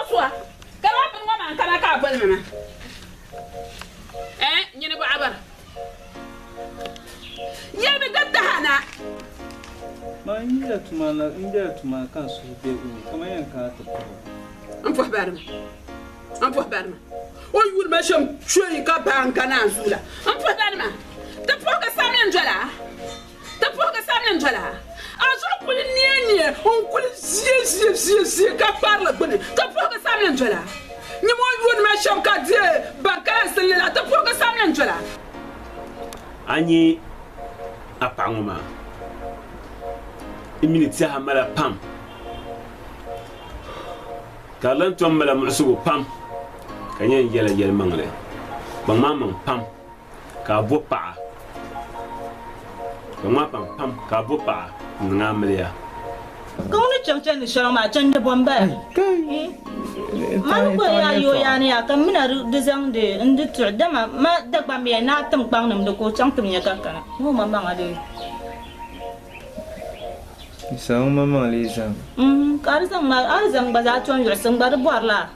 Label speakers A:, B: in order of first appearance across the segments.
A: so a, ka lala bini ŋɔ maa n-kana ka a boli ma maa? Ɛɛh, nyini bɔɣabara. Yɛlimi di taha na.
B: Maa n yila tuma na, n bela tuma ni ka n suhu be o ni, kaman yɛn kana ti puhi o.
A: N puhi bari ma, n puhi bari ma. O yuuni ma shɛm chɔi ka baa n-ka naanzuu la. N puhi bari ma, ti puhigi samli n-doli a, ti puhigi samli n-doli a. A zuɣu kuli neei neei n-kuli ʒie ʒie ʒie ʒie ka kparili gbuni, ti puhigi samli n-doli a. Nyam o yuuni ma shɛm ka deei bari kalinsi la, ti puhigi samli n-doli a.
C: A nya a paɣa ŋɔ maa, n mi ni tɛha mali a pam, ka di lan tom mali a muɣisigu pam, ka nyɛ n yɛl a yɛlimaŋli, kpaŋm a maŋ pam ka a bo paɣa, kpaŋm a maŋ pam ka a bo paɣa n-niŋ a amiliya.
D: Ka ŋun ni chaŋ chandi shɛli ŋɔ maa, chandi bɔ m-bala? Mani ko yaa yi o yaani yaa ka m mi na di zaŋdi n di tuɣi, dama ma Dagbamb ya ni a tim kpaŋnim di ka o chaŋ ti nya ka kana. Ŋɔ o maŋmaŋa lee.
B: Sa ŋɔ maŋmaŋ lee zaŋ.
D: Ka a di zaŋ ma, a di zaŋ gba zaa tom yuɣisi n gba di bɔrila a.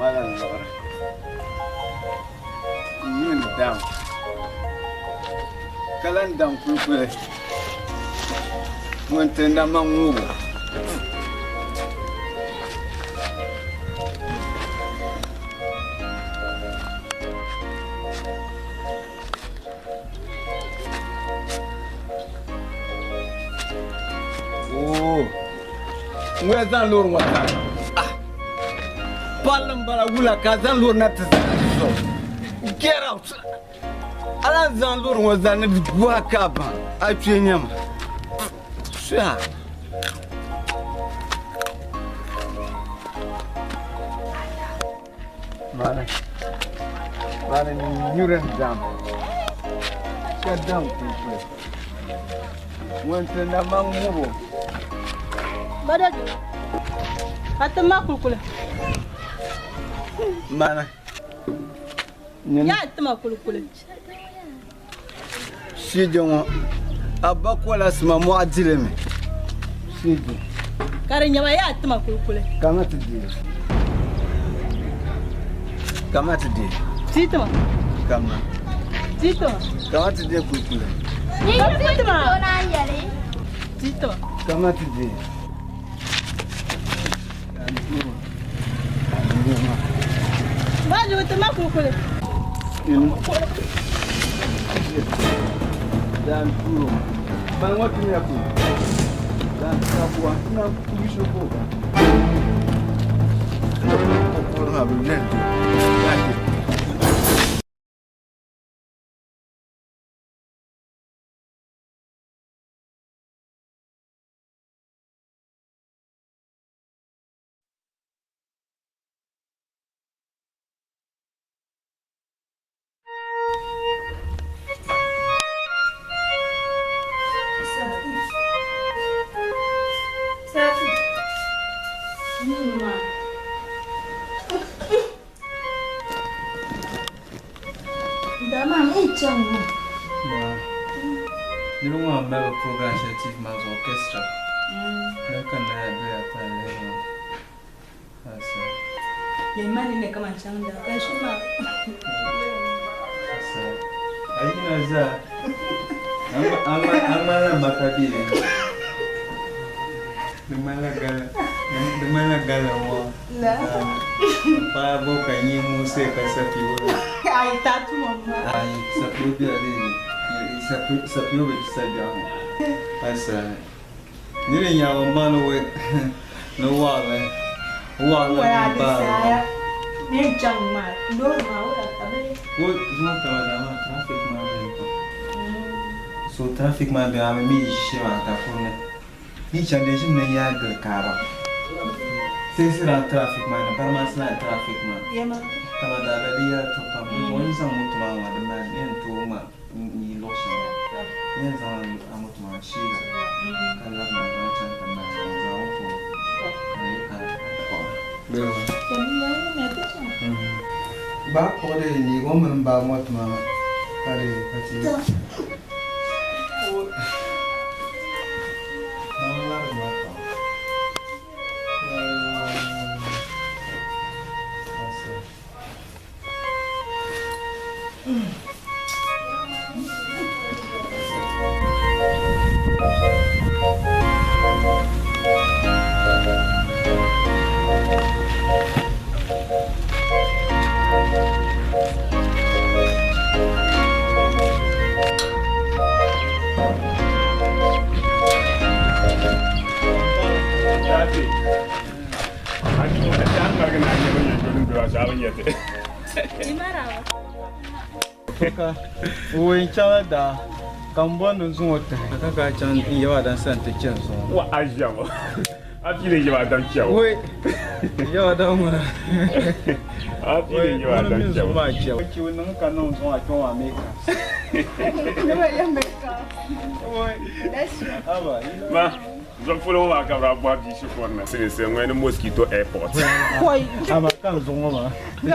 E: Mala liɣiri n yuli dam ka lan dam kulikuli ŋun ti na ma ŋubo. Oo, ŋun zaŋ loori ŋɔ zani. Ah, palli m-bala wula ka a zaŋ loori na ti zani di zuɣu. Get out! A lahi zaŋ loori ŋɔ zani ni di guhi a ka a baŋ a kpee nyɛma. Suya. Maani. Maani nyuri n dam. Ka dam kulikuli. Ŋun ti na maŋ ŋubo.
D: Bada a ti ma kulikuli.
E: Maani.
D: Yaa ti ma kulikuli.
E: Shiji ŋɔ, a ba kola sima mɔɣu dili mi. Shiji.
D: Ka di nyɛma yaa ti ma kulikuli.
E: Kama ti deei. Kama ti deei.
D: Ti ti ma.
E: Kama.
D: Ti ti ma.
E: Kama ti deei kulikuli.
D: Ti ti ma. Ti ti ma.
E: Kama ti deei.
D: Ba ti ma kulikuli.
E: Dan turo. Ban ŋɔ ti nya ku. Dan tabuwa na kuliso ko. Ko ko na bi lɛn.
B: Niriba ŋɔ mali bɛ program shɛli TV maa zuɣu orchestra. Di ka n daa doya pali lihi ŋɔ. Asa.
D: Yɛlima ni ne kaman chaŋ daa ka ʒi maa.
B: Asa. A yina zaa. A ŋmanila makabiili. Di ŋmanila gala. Di ŋmanila gala ŋɔ.
D: La.
B: Paɣa bo ka nyi muuse ka sapiwo.
D: Ayi taatu ŋɔ ma.
B: Ayi sapiwo bela di sapiwo bi sabiɛɣu ŋɔ. Asa. Niri nyaɣi ma ni we ni waɣili waɣili
D: Waya
B: ni
D: di
B: baari
D: saaya. Ni chaŋ maa loori maa wula ka bɛ.
B: Wo zuŋɔ taba daa maa traffic maa beni pam. So traffic maa beni a mi mi yi ʒi maa takuri ni ni chaŋ di ʒimi ni yaa gili kaaba. Sai sira traffic maa ni bari maa sila traffic maa.
D: Yɛma.
B: Taba daa bɛ di yɛla to pam. Di zuɣu n yi zaŋ moto maa ŋma di mali ni yɛn tooi ŋma n-yi luɣ shɛŋa. N yɛn zaŋ a moto maa sheega ka labina n-zaŋ chaŋ ti mali ka n zaŋ o puhi ka di yi kana a ti kpuɣi. Baa kpuɣi di neegi o mini m ba moto maa ka di ka ti Naawuni larigi maa kpaŋ. Woi n chaŋla daa ka n bɔri ni n zaŋ o tahi ka ka chaŋ n yaba Adam sani ti chani zuŋɔ.
C: Wa a ʒiya ŋɔ a piili n yaba Adam chɛbu.
B: Woi n yaba Adam ŋuna.
C: A piili n yaba Adam
B: Ŋuni mini
C: chɛbu.
B: zuɣu maa chɛbu. Chɛbu niŋ ka niŋ zuŋɔ a kpɛŋɔ maa make up. Woi haba.
C: Ma zuɣu polo ŋɔ maa ka bɛ daa bɔhi bia shikuru ni Silimiinsi ŋɔ ni Mosquito Airport.
B: Haba ka n zuɣu ŋɔ maa. Di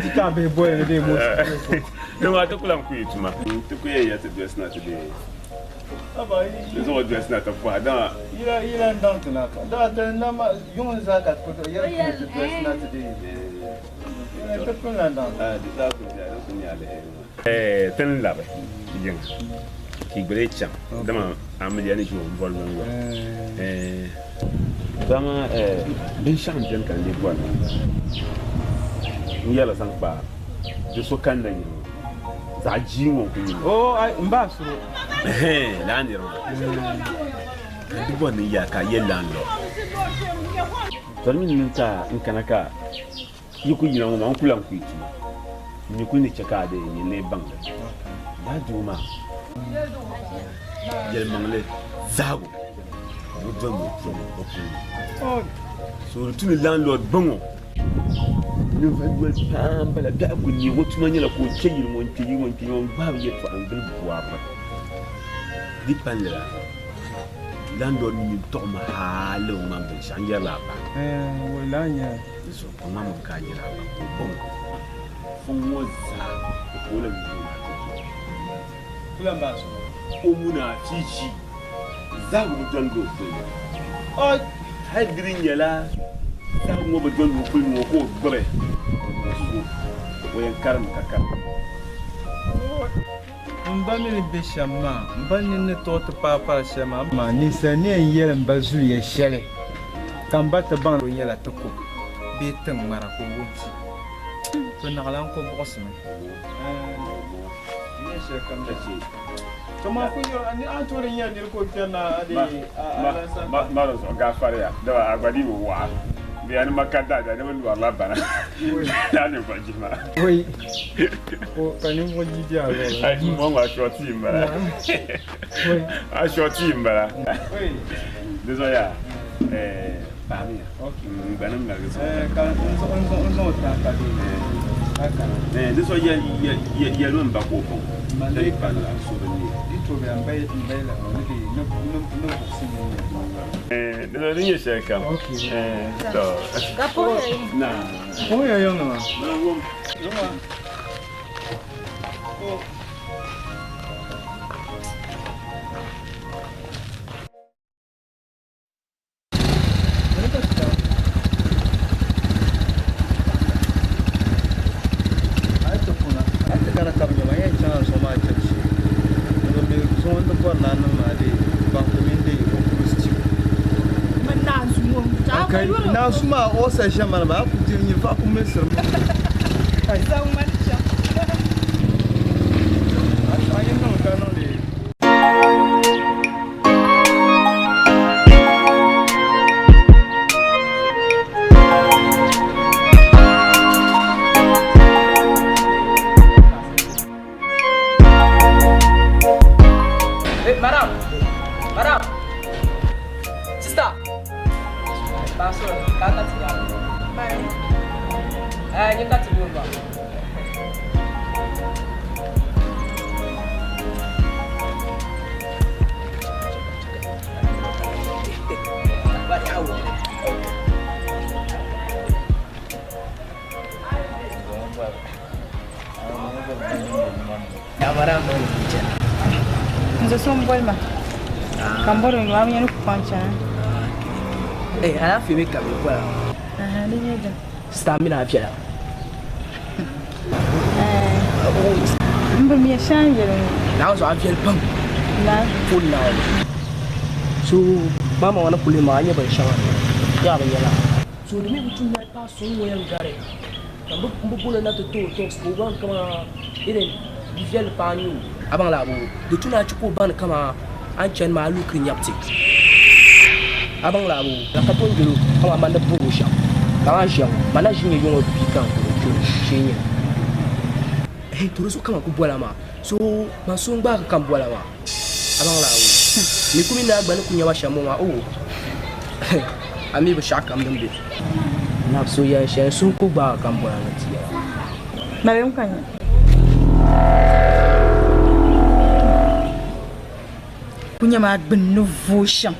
B: ti taɣi bihi boli ni dee Mosquito Airport.
C: Di maa ti ku lahi ku yi tuma. Ti ku yɛn ya ti dolisi na ti deei. Di zuɣu dolisi na ti pɔha dama.
B: Yila n daŋ ti na ka daa ti na ma yuŋ zaa ka ti ku yɛli ti dolisi na ti deei. Ti ku lan daŋ.
C: Di zaa ku biɛla di ku nyɛ aliheri maa. Ti ni labi yiŋa ka yi gba lee chaŋ dama amiliya ni ʒi o m-bɔri niŋ yɔri. To amaa binshɛɣu m-beni ka n lee bɔri ni n yɛli zaŋ kpa di so kanna yiŋa ŋɔ, zaɣ jia ŋɔ n-kuli nyɛ ma. Ɛhɛn, lala niriba maa ka n di bɔri ni n yɛli ka a yɛli la n lɔ. To di mi ni niŋ ka n kana ka Yi ku yina ŋɔ maa, n ku lan ku yi tuma. N mi kul ni chɛ ka a deei nyin lee baŋ li. Lala doo maa yɛlimaŋli zahigu ka o doli o puuni o puuni. So di tu ni landlord baŋ o. Ninvuɣ yoli pam m-bala biɛhigu ku neeg o tuma nyɛla ka o kpe yili ŋɔ n-kpe yili ŋɔ n-kpe yili ŋɔ n-gbahi bɛ yɛltɔɣa n-gili bɔrili. Di palli la. Landlord mi nyin tɔɣimi hali o ŋmani binshɛɣu n-yɛrila a ba. Di zuɣu ka o ŋmani ka a yɛri a ba ka o baŋ o. Fɔŋ ŋɔ zaa o ka o la yuli maa ti O munaafichi zahigu bi dɔndi o puli ni. Hali di di nyɛla zahigu ŋɔ bi dɔndi o puli ni ŋɔ ka o gbubi o yɛn karimmi ka karim.
B: M ba mi ni be shɛm maa, m ba nini ni tooi ti paai pali shɛli maa, ninsal ni yɛn yɛli m ba zuliya shɛli ka m ba ti baŋ ni o nyɛla ti ko bee tiŋ ŋmara ka o wum ti, to naɣila n ko buɣisimi.
C: Ma di zuɣu gaafariya, dama a gba dii bi waɣa. Bɛ ya ni ma ka daadam ni bɛ lɔrila bana lala ninvuɣ jihi maa.
B: Wei, ka ninvuɣ ji di a luɣili.
C: Ai ŋɔ ŋɔ a shɔti m-bala. A shɔti m-bala. Di zuɣu yaa paɣimiya n gba ni ŋmaligi zuɣu.
B: Ka n zaŋ o tahi ka di ka kana.
C: Di zuɣu yɛlimi m ba ka o baŋ o. Di pa la so bi neei.
B: Di tooi bela m ba la ni di ni buɣisi ni nyɛ.
C: Di zuɣu di nyɛ shɛli kam. To.
D: Ka puhiya yi.
C: Na.
B: Puhiya yiŋnima. Naanzu maa o sa ʒɛmana maa a ku diri nyɛ vaɣa ku milisiri mi. A yi niŋ ka niŋdi.
F: Hey, madam. Madam. Sister. Pastor, kaka ti ya. Bye. Nyɛ ka ti boli ba.
G: N zo so m-boli ma ka m bɔri o a bi nya ni kupaŋ chana.
F: Eh, alaafee mi ka bɛ bɔra.
G: Aha, di nyɛ dini.
F: Stamina viɛla.
G: Eh, m bi mi shɛŋa n yɛli ŋɔ.
F: Naawuni zuɣu a viɛli pam.
G: La.
F: Full Naawuni. So, maama ŋɔ ni kuli maa a nya binshɛŋa yaa bi nyɛla. So di mi bi tu noli paai so ŋɔ yɛn gari ka m bi boli o na ti tooi talks ka o baŋ kaman irin bi viɛlli paai n-nyɛ o. A baŋ la bo di tu ni a chɛ ka o baŋ ni kaman a ni chani maa a lukiri nyabu ti. A baŋ la bo la ka tooi yɛl o kaman man ni bɔr o shɛm. Kaman a ʒiya ŋɔ, man na ʒi n-nyɛ yuŋ ŋɔ bia ka n kul o kpe o shee nyɛ. Hei, to di zuɣu ka man kul bɔla maa. So man so n-gbaagi ka m bɔla maa. A baŋ la bo mi ku mi ni a gba ni kul nya ma shɛm ŋɔ maa, oo a mi binshɛɣu kam din be. Nabi so yɛn shɛli n suhu ku gbaagi ka m bɔla ni ti yɛla.
G: Mali n ka nya. Ku nya maa gbunni vooi shɛm.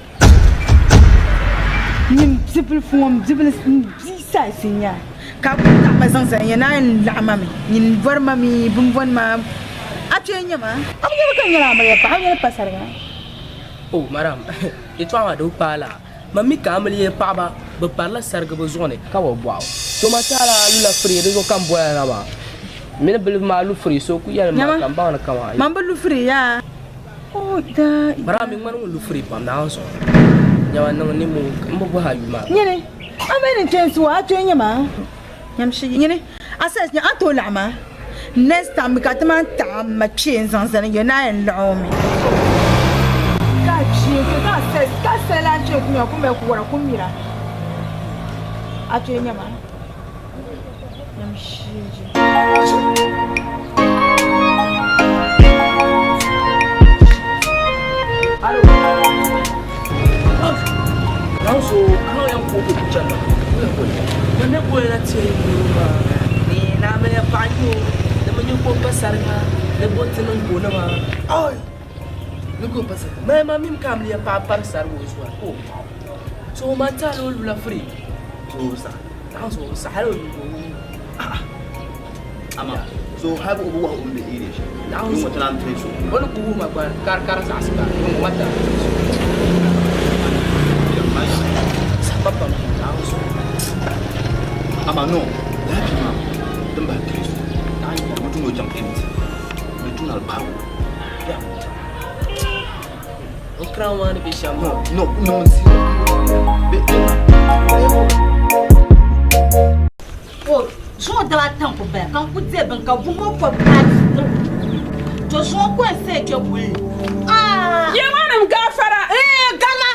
G: Nyin bibilifu ŋɔ m bibili m bia saasi n-nyɛ a ka a kuli taɣi ma zaŋ zali n-yɛn a yɛn laɣi ma mi nyin bɔri ma mi bimbɔni maa a kpee n-nyɛ ma. A bi nyɛli ka n nyɛla amiliya paɣa a nyɛla pasariga.
F: O madam, yɛtɔɣa maa di bi paai laa. Man mi ka amiliya paɣaba bi parila sarigi bɛ zuɣu ni ka bi bɔɣu. To ma taala a lula firii di zuɣu ka m bɔla na maa. M mini bilifu maa lu firii so ku yɛli ma ka m baŋ ni kaman.
G: Man bi lu firii yaa. O daa.
F: Madam mi ŋmani ŋun lu firii pam Naawuni zuɣu. Nyama niŋ nimmoo m bi bɔhi a yuli maa.
G: Nyini, a mi ni kpeensi wa a kpee nyɛ maa. Nyamshi, nyini, a says nyɛ a ni tooi laɣi maa. Next time mi ka ti maan taɣi m ma kpee n zaŋ zali n-yɛli ni a yɛn laɣi o mi. Ka a kpee kpe ka a says ka sali a kpee ku nya ku mali ku wara ku mira. A kpee nyɛ maa. Nyamshi ji.
F: Alo. Naawuni so ka yɛn ku o ku chani na. Ne boli la ti maa ni naamiliya paɣa n-nyɛ o ni mi nyɛ ka o pa sariga ni bo ti niŋ ka o nima ni ka o pa sariga mali maa mini ka amiliya paɣa pari sariga o zuɣu ka o paɣ o so o ma taali o lula free so o bi saɣi naawuni so o bi saɣi hali o lu o
C: Ama so hali o bi wahi o ni be area shɛli
F: Naawuni
C: ŋɔ ti naan trace o.
F: O ni ku wuhi ma gba ka di zaɣisi ka ŋɔ ma taali trace o. Samba pam Naawuni zuɣu.
C: Ama no lala bia maa din bahi trace o di tu ni o chaŋ empty di tu ni a gbaagi o.
F: O crown maa ni be shɛm maa.
C: No no no n
D: O zuŋɔ daba ata n-ku bala ka n ku dihi bini ka buŋ ŋɔ kɔbu paai to zuŋɔ ko n-sayi kpe kuli ni. Aah!
A: Yiŋanim gaafara!
D: Eeh kamna!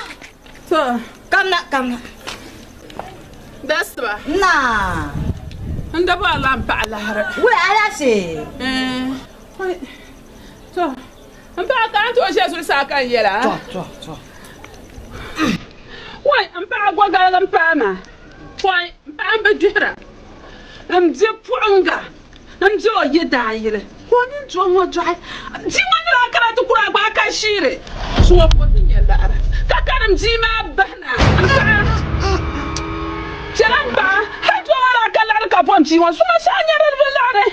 A: To.
D: Kamna, kamna.
A: Dasiba.
D: Naa!
A: N da bɔrila m paɣa lahiri.
D: Wula alaafee?
A: Eeh. To, m paɣa ka a ni tooi ʒe zuɣusaa ka n yɛl a?
D: To, to, to.
A: Wai, m paɣa gɔgaligi m-paai ma. Pɔi, m paɣa m-bi gbihira. M bia puɣinga m-be o yidaanyili ka o mini doo ŋɔ dɔɣi. Bia ŋɔ ni daa kana ti kuri a gba a ka ʒiiri. Zuŋɔ ka o ti nya laɣiri ka karim bia maa bahi na. M paɣa, chɛla m paɣa, hal doo ŋɔ daa ka laɣiri ka bom bia ŋɔ. Zuŋɔ shɛli nyari di bi laɣiri.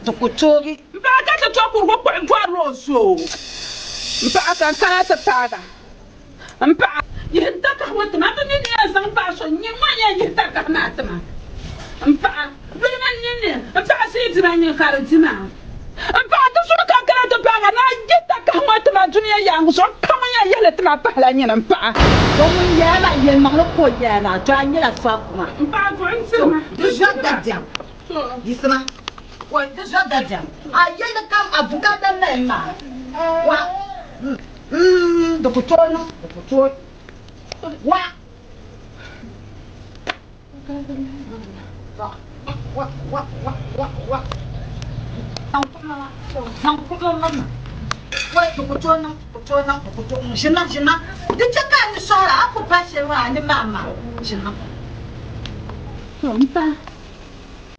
D: Di ku toogi.
A: M paɣa ka ti to kurigu kpuɣi bɔrila o zuɣu. M paɣa ka n kana ti paagi a. M paɣa, yihi n takahi ŋɔ ti ma. Bɛ mi ni yɛn zaŋ paɣa so n-nyɛ ŋɔ n-yɛn yihi takahi maa ti ma. M paɣa, bili ma ninni, m paɣa shee dima n-nyɛ ka di di ma. M paɣa, di zuɣu ka n kana ti paagi a ni a yihi takahi ŋɔ ti ma dunia yaaŋa zuɣu ka ŋun yɛn yihi li ti ma pahila nyini m paɣa.
D: To ŋun yɛla maa yɛlimaŋli ka o yɛla maa, to a nyɛla sɔɣikuma.
A: M paɣa, buɣim tiri ma.
D: Di zuɣu dabiɛm yiɣisima. Wai di zuɣu dabiɛm a yɛlli kam a bukaata mali maa wa mm di ku tooi niŋ di ku tooi wa wa wa wa wa wa wa zaŋ kuɣu zaŋ kuɣu ŋɔ ma wai di ku tooi niŋ di ku tooi niŋ di ku tooi niŋ ʒina ʒina di chɛ ka a ni sɔhira a ku paai shɛli maa a ni maai maa ʒina.
A: To m pahi.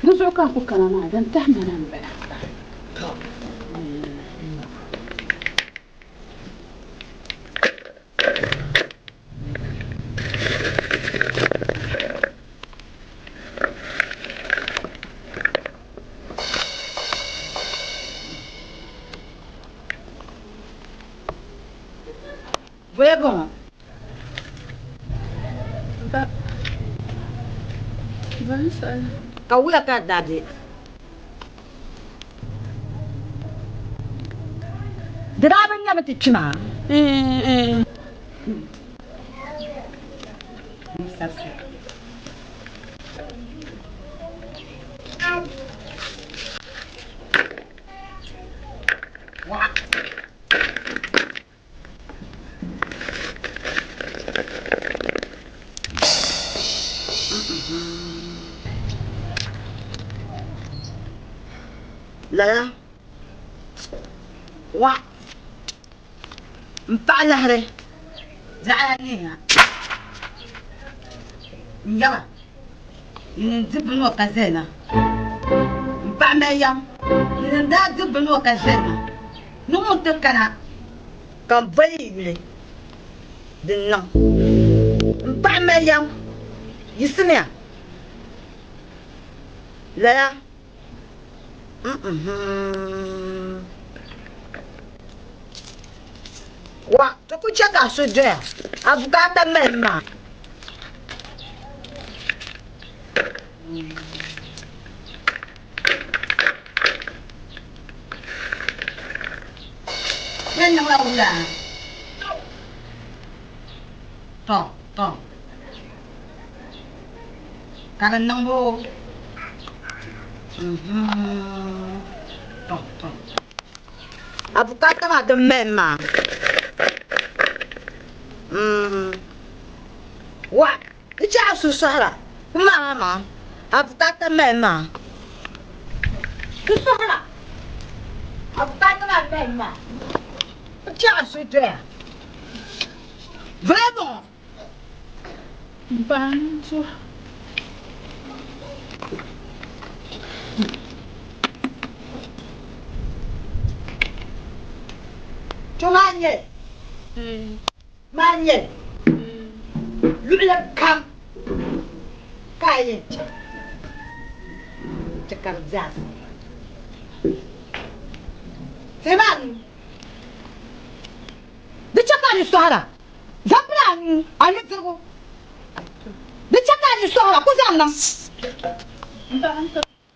A: Di zuɣu ka n ku kana maa, din tahi ma na m-bala.
D: Voya bɔŋɔ.
A: Ba, ba n saɣi.
D: Ka wula ka a daa be? Di daa bi nyami ti kpi maa? Lala wa n paɣa lahiri zaɣa neeya n yaba n di bini ŋɔ ka zaya na n paɣa mali yam n daa di bini ŋɔ ka zaya na ni ŋun ti kana ka n boli yi yuli din niŋ m paɣa Mariam yiɣisimiya lala Wa ti ku chɛ ka so doya a bukaata mali maa. Yɛn niŋla wula? Tɔ, tɔ. Ka di niŋbu mhm tɔ, tɔ. A bukaata maa din mali maa mm wa di chɛ a suhu sɔhira ku maŋ a maŋa a bukaata mali maa di sɔhira a bukaata maa mali maa di chɛ a suhu doya vula bɔŋɔ.
A: Banjo.
D: To maa nyɛ maa nyɛ luɣili kam ka a yɛn chaŋ ti ka di zaa Tihi maa nuu di chɛ ka a ni sɔhira zaŋ pili a nuu a nudirigu di chɛ ka a ni sɔhira ku zaŋ niŋ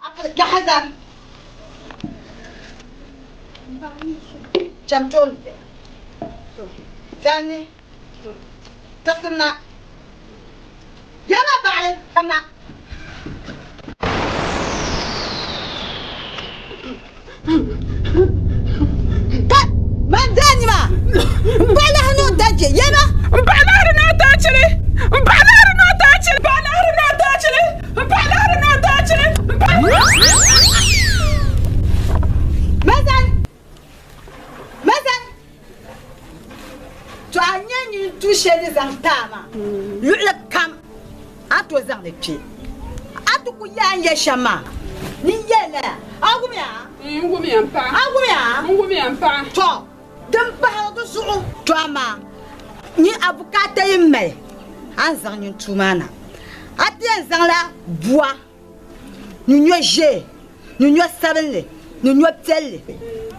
D: A pili kpɛhi zani. Cham tooni zani tiɣisim na. Yɛlima baɣili na.
G: Ka man daa nima m-baɣi lahi ni o daje yɛlima.
A: M-baɣi lahiri ni o taachili. M-baɣi lahiri ni o taachili. M-baɣi lahiri ni o taachili. M-baɣi lahiri ni o taachili. M-baɣi.
G: Mazani! Mazani! To a nya nyin tu shɛli ni zaŋ ti a maa, luɣili kam a ni tooi zaŋ li kpe. A ti ku yaa n yɛli shɛm maa, nyin yɛli lala. A wumiya?
A: N wumiya m paɣa.
G: A wumiya?
A: N wumiya m paɣa.
G: To din pahiri di zuɣu, to amaa nyin a bukaata yi mali, a ni zaŋ nyin tuu maa na. A ti yɛn zaŋla bua ni nyo ʒee, ni nyo sabinli, ni nyo piɛlli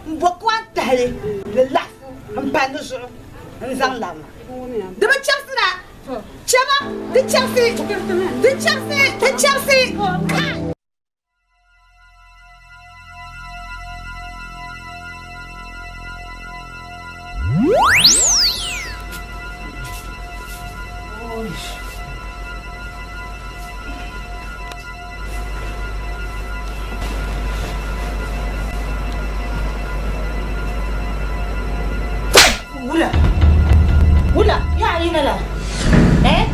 G: m-bo kuan tahili ni laɣifu m-pa di zuɣu n-zaŋ labi ma. Di bi chɛbisi na, chɛma, di chɛbisi, di chɛbisi, di chɛbisi, kai! Wula wula yaa yina la eh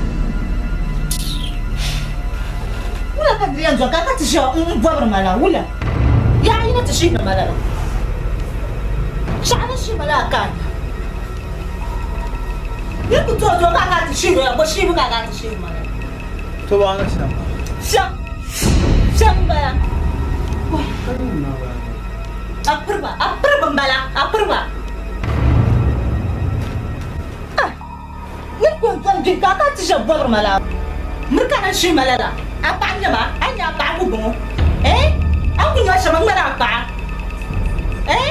G: wula ka di yɛn dɔli ka ka ti ʒiya n bɔbiri ma la wula yaa yina ti ʒiini ma la la shɛɣu ni ʒi ma la ka Ni ku tooi doli ka a kana ti shihi ya, bɔ shihibu ka a kana ti shihi ma la?
B: Tɔbu a ni shɛm maa.
G: Shɛm, shɛm m-bala.
D: A piriba, a piriba m-bala, a piriba. Ah! Nir ku yɛn doli bɛ ka a kana ti ʒe bɔbiri ma la. Miri ka na ʒi ma lala. A paɣa n-nyɛ ma, a ni nya a paɣa gu bɔŋɔ. Eh! A ni ku nya shɛm n-ŋmani a paɣa. Eh!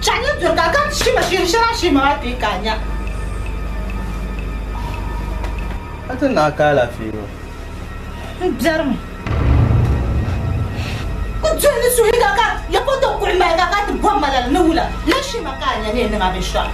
D: Chɛɣu nyɛ duri ka a kana ti ʒi ma ʒiɛri shɛli a ni ʒi ma maa ti ka a nya.
B: A ti naai ka alaafee ŋɔ?
D: N biɛrimi. Ku doli ni suhiga ka ya foto kuɣi mali ka ka ti bɔbi ma lala ni wula la shee ma ka a nya ni yɛn niŋ a binshɛɣu.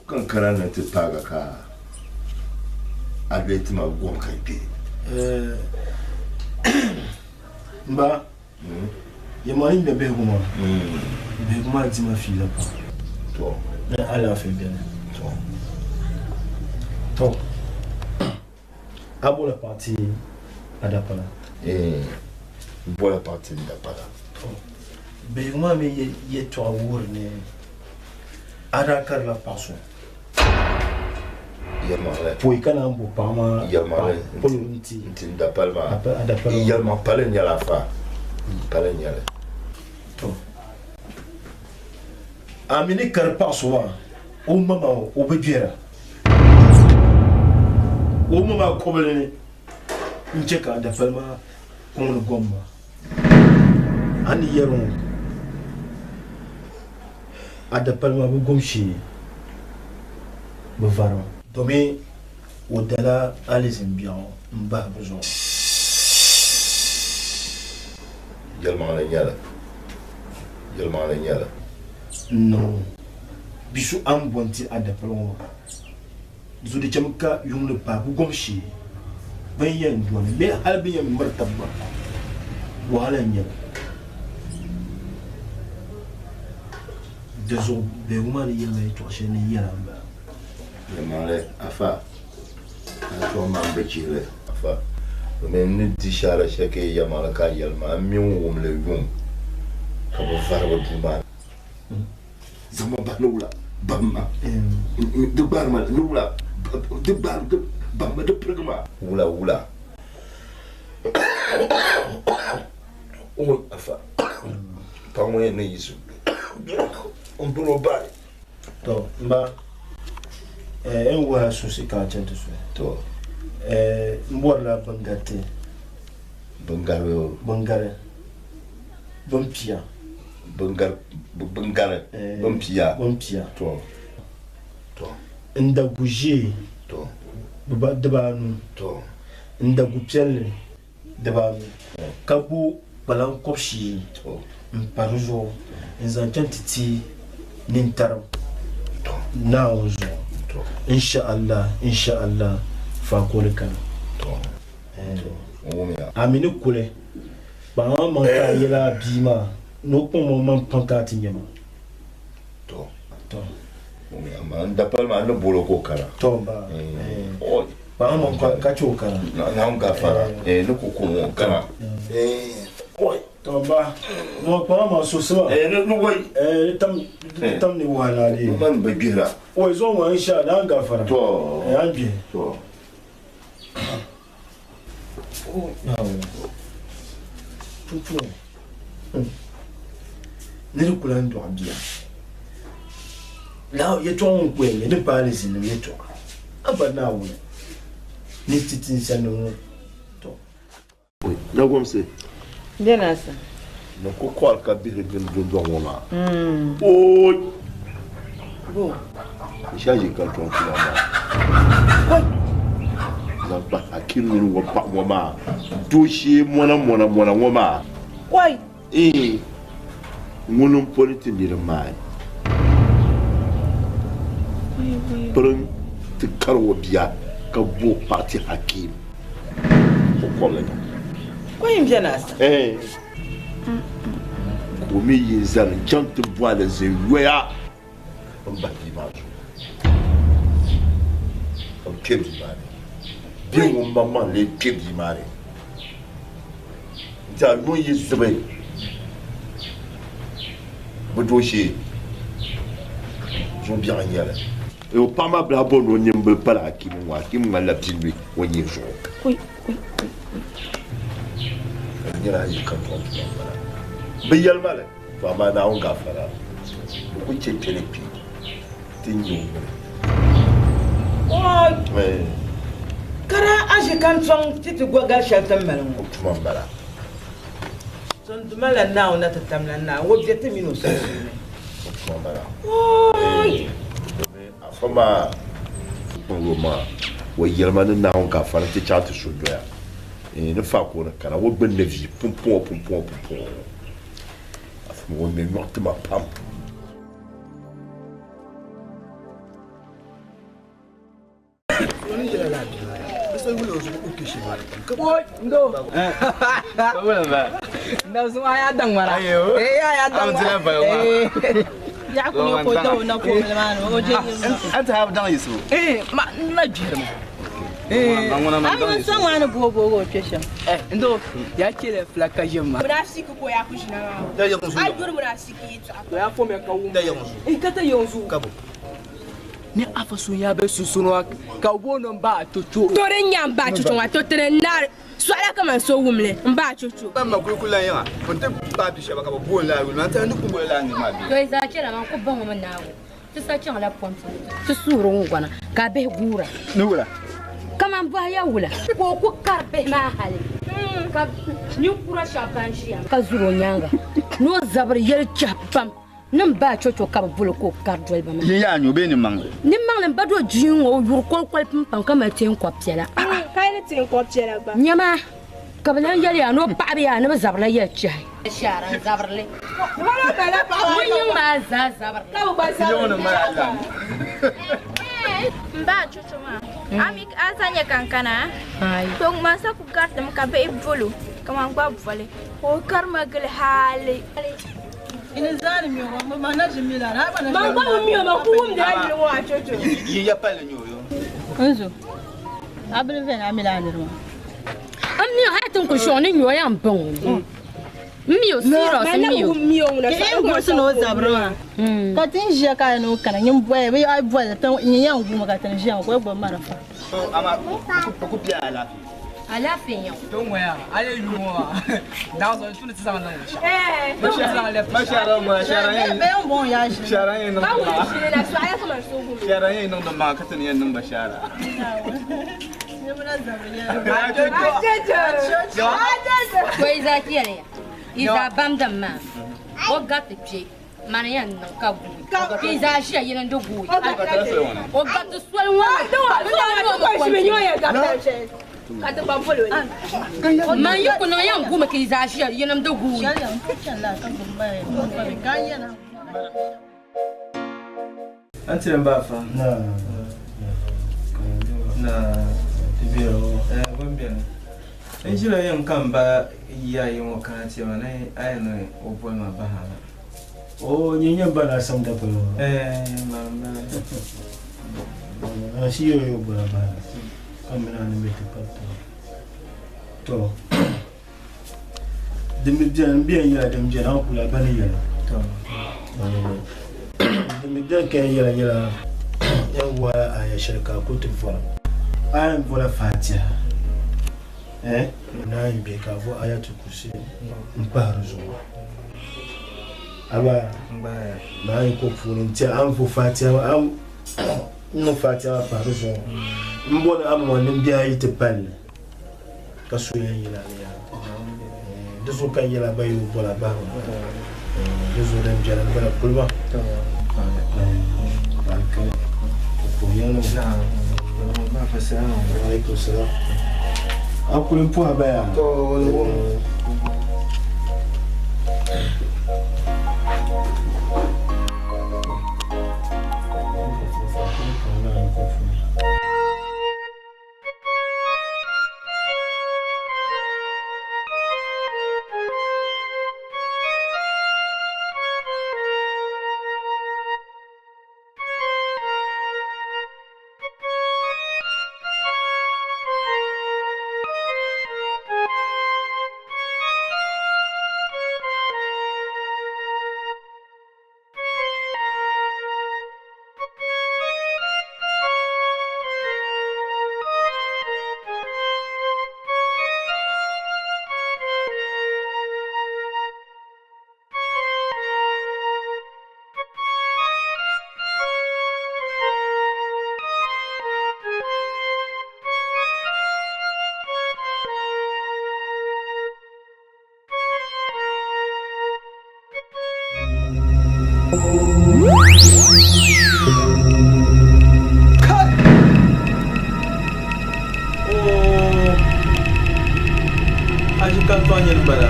C: Kan kana na ti paaga ka a bɛ ti ma gom ka kpe.
F: Mba, yɛma yi nya bihigu maa, bihigu maa dima fiila pam.
C: To.
F: Ni alaafee beni.
C: To.
F: To. A bola paɣa ti a dapala?
C: N bola paɣa ti n dapala.
F: To. Bihigu maa mi yɛtɔɣa wuhiri ni a daa karila paɣa so.
C: Yɛlimaŋli.
F: Pɔi ka naan bo paɣa maa
C: Yɛlimaŋli.
F: polo nti.
C: Nti n dapali maa.
F: A dapali maa.
C: Yɛlimaŋ pali n-nyɛli afa. Pali n-nyɛli.
F: To. A mi ni kari paɣa so maa, o ma maa o bi gbɛra. O ma maa kɔbili ni n-chɛ ka a dapali maa kɔŋ ni gom maa. A ni yɛri ŋɔ, a dapali maa bi gom shee, bɛ varimi. Domi o dala alizin biɛɣu m-bahi bɛ zuɣu.
C: Yɛlimaŋli n-nyɛ li. Yɛlimaŋli n-nyɛ li.
F: N-niŋ bi so a ni bo n-ti a dapali ŋɔ maa. Di zuɣu di chɛmi ka yuŋ ni paai bɛ gom shee, bɛ ni yɛn dɔni bee hali bɛ ni yɛn miri tab gba, wahala n-nyɛ li. Di zuɣu biɛhigu maa ni yɛli ma yɛtɔɣ shɛli ni yɛla m-bala.
C: Yɛlimaŋli, afa, a tɔɣ ma m-bi chihili, afa. Domin n ni di shaara shɛli ka yi yɛlimaŋli ka a yɛli ma, m mi n-wum li yuŋ ka bɛ vari bɛ duu maa ni. Zaŋ ma bahi ni wula, bahi ma, di gbaari ma ni wula, di gbaari, bahi ma, di pirigi ma. Wula, wula. Oi, afa, paɣa ŋɔ yɛn ni yiɣisi m-biri o bahi.
F: To, m ba, n wuhi a susi ka a chani ti suhi.
C: To.
F: M bɔrila bingariti.
C: Bingari o.
F: Bingari. Bimpia.
C: Bingari, bingari, bimpia.
F: Bimpia.
C: To. To.
F: N da gu ʒee.
C: To.
F: Dibaanu.
C: To.
F: N da gu piɛlli. Dibaanu. Ka bo kpalaŋ kɔbishii m-pa di zuɣu n-zaŋ chani ti ti nintarim.
H: Naawuni zuɣu. Insha Allah, insha Allah, faakoli kana. A mi ni kuli, kpaŋ a maŋ ka a yɛli a bia maa ni o kpaŋ o maŋ pam ka a ti nya ma.
C: To. To. Amaa n dapali maa n ni bol o ka o kana.
H: To ba. Kpaŋ a maŋ ka chɛ o kana.
C: Naawuni gafara. Ni ku ku ŋɔ kana.
H: To ba. Ŋɔ kpaŋ a maŋ suɣisiba.
C: Ni wai.
H: Di tam ni wahala dee.
C: Man bi gbihira.
H: Oi zuɣu ŋɔ insha Allah an gafara.
C: To.
H: An gbihi.
C: To.
H: Pumpɔŋɔ nir ku lan dɔɣi bia. Lala yɛtɔɣa ŋɔ n-kul yɛn nyɛ ni paai lizinnim yɛtɔɣa. A ba Naawuni ni ti ti ninsalinim ŋɔ, tɔ!
C: Nagomsi.
D: Bɛ na sa.
C: Ni ku kɔri ka bihiri gili dundɔŋ ŋɔ maa. Ooi!
D: Bo.
C: N shɛli ʒi kantɔŋ tuma maa. Zaŋ kpa Hakim mini o paɣa ŋɔ maa dooshee mɔna mɔna mɔna ŋɔ maa.
D: Oi!
C: Iin! Ŋuni m-poli ti niriba maa pirim ti kari o bia ka bo paɣa ti Hakim o kɔbili ni.
D: Kɔyin bɛ na sa.
C: Ɛɛn! Ka o mi yi n-zani n-chaŋ ti bo alizin yoya m-bahi bia maa zuɣu ka bɛ kpe bia maa ni bee ŋun maŋmaŋ lee kpe bia maa ni n-ti a yuun yi zibi bɛ dooshee zuɣu biɛɣu n-nyɛ li. O paɣa maa bilahi bɔri ni o nimbili pali Hakimu ŋɔ, Hakimu ŋmanila bia nui o nyee zuɣu. Ka di nyɛla a yi kantɔŋ tuma m-bala. Bɛ yɛli ma li, to amaa Naawuni gaafara, bɛ ku chɛ kpe ni kpi ti nya o mini.
D: Oi! Ka daa a ʒi kantɔŋ ti ti gɔgali shɛli ti ni mali ŋɔ.
C: O tuma m-bala.
D: So n duuma la Naawuni na ti tamla Naawuni, o be ti mini o sunsuuni.
C: O tuma m-bala.
D: Oi!
C: Domin afa maa kpaŋ o maŋa, o yɛli ma ni Naawuni gaafara nti chaŋ ti su doya ni faako ni kana o gbunni vi pumpɔŋɔ pumpɔŋɔ pumpɔŋɔ. Afa maa o ŋme nyɔɣu ti ma pam.
F: Ni afa so ya be sunsuuni wa ka o booni n ba chocho.
I: To din nya n ba chocho ŋɔ to tini naari sɔɣila kaman so wumli n ba chocho.
E: Ban ma kuli kuli lan yiŋa pun ti paai bi shɛba ka bɛ booni lala yuli maa n-tɛha ni kumbu lala niri maa bee.
J: To yi zaa chɛla man ku baŋ o mi naagu ti sa chaŋla pɔmpi ti suhuri ŋ-gɔna ka a bihi guura.
E: Ni wula?
J: Kaman bɔhi ya wula ka o ku kari bihi maa hali ka ninkura shɛba ban ʒiya ka zuri o nyaaŋa ni o zabiri yɛli chɛhi pam. Ni m ba chocho ka bɛ boli ka o kari doli ba maa.
E: Yin yaa nyo bee ni maŋli?
J: Ni maŋli m ba do jia ŋɔ o yuri kolikoli pimpam ka mali teenkɔb piɛla.
I: Ka yi ni teenkɔb piɛla gba.
J: Nyama ka bɛ lan yɛli yaa ni o paɣiba yaa ni bɛ zabirila yɛli chɛhi. Shaara n-zabiri li. Ŋun yiŋ maa zaa zabiri li.
I: Ka bɛ gba zabiri li. M ba chocho maa, a mi a za nya ka n kana? To ŋ man sa ku garitimi ka bihi bol o ka man gba boli ka o kari ma gili hali. Man gba bi mi o, man ku wumdi a yuli ŋɔ a chocho.
E: Yi ya palli nyɛ o yo.
K: Nzo, a bili vɛni a mi la a niri maa.
J: N mi o hali ti ni kuli shɔŋ ni nyɛ o yaa m-baŋ o mi. M mi o serious, m mi o.
K: Ti yɛn gbuɣisi ni o zabiri maa ka ti ni ʒiya ka a ni o kana nyin bɔya bee a yi bɔli ti nyin yɛn guumi ka ti ni ʒiya ŋɔ ka o gbubi marafa.
E: Amaa bɛ ku be alaafee.
J: Alaafee n-nyɛ o.
F: To ŋɔya, a yi yu ŋɔ maa, daɣu zuɣu tu ni ti zaŋ niŋ shɛm.
E: Shɛra yɛn niŋdi maa ka ti ni yɛn niŋ ba shɛra.
J: To yi zaa chɛli ya, yi zaa bamdim maa, o gariti kpe. Mani yɛn niŋ ka guui ka yi zaa ʒiya yini n-di guui. O gariti soli ŋɔ Man yi ku niŋ yɛn guumi ka yi zaa ʒiya yini n-di guui.
B: An tiri n ba afa.
H: Na.
B: Na.
H: Ti bɛ o.
B: Eh, bon bɛni. N ʒila yɛn ka n ba ya yi ŋɔ kana ti ma ni a yɛn ni o boli ma baha na.
H: O nyɛ nyɛ ba na sam da polo.
B: Eh, ma ma.
H: A shi yo yo bola ba. Ka mina ni bɛ ti pa to. To. Din bi bɛni n bɛn yɛla din bɛni an kula ba ni yɛla.
B: To.
H: Din bi bɛni ka yɛla yɛla yan wa a ya shɛli ka ku ti vɔra. A yɛn vɔla fatiha. Eh? Na yin bɛ ka vo ayatul kursi n pahi di zuɣu. Aba na yin ko puuni n tiɛ an vo fatiha an niŋ fatiha maa pahi di zuɣu. N bɔni a mɔŋ nimbihi ayi ti palli ka so yɛn yina ni yaa. Di zuɣu ka n yɛla ba yi o bɔla bahi maa. Di zuɣu din biɛni n bala kuli maa. Alaikum salam. A kuli n pɔhi baya.
B: Aji ka tɔɣa nyini bala.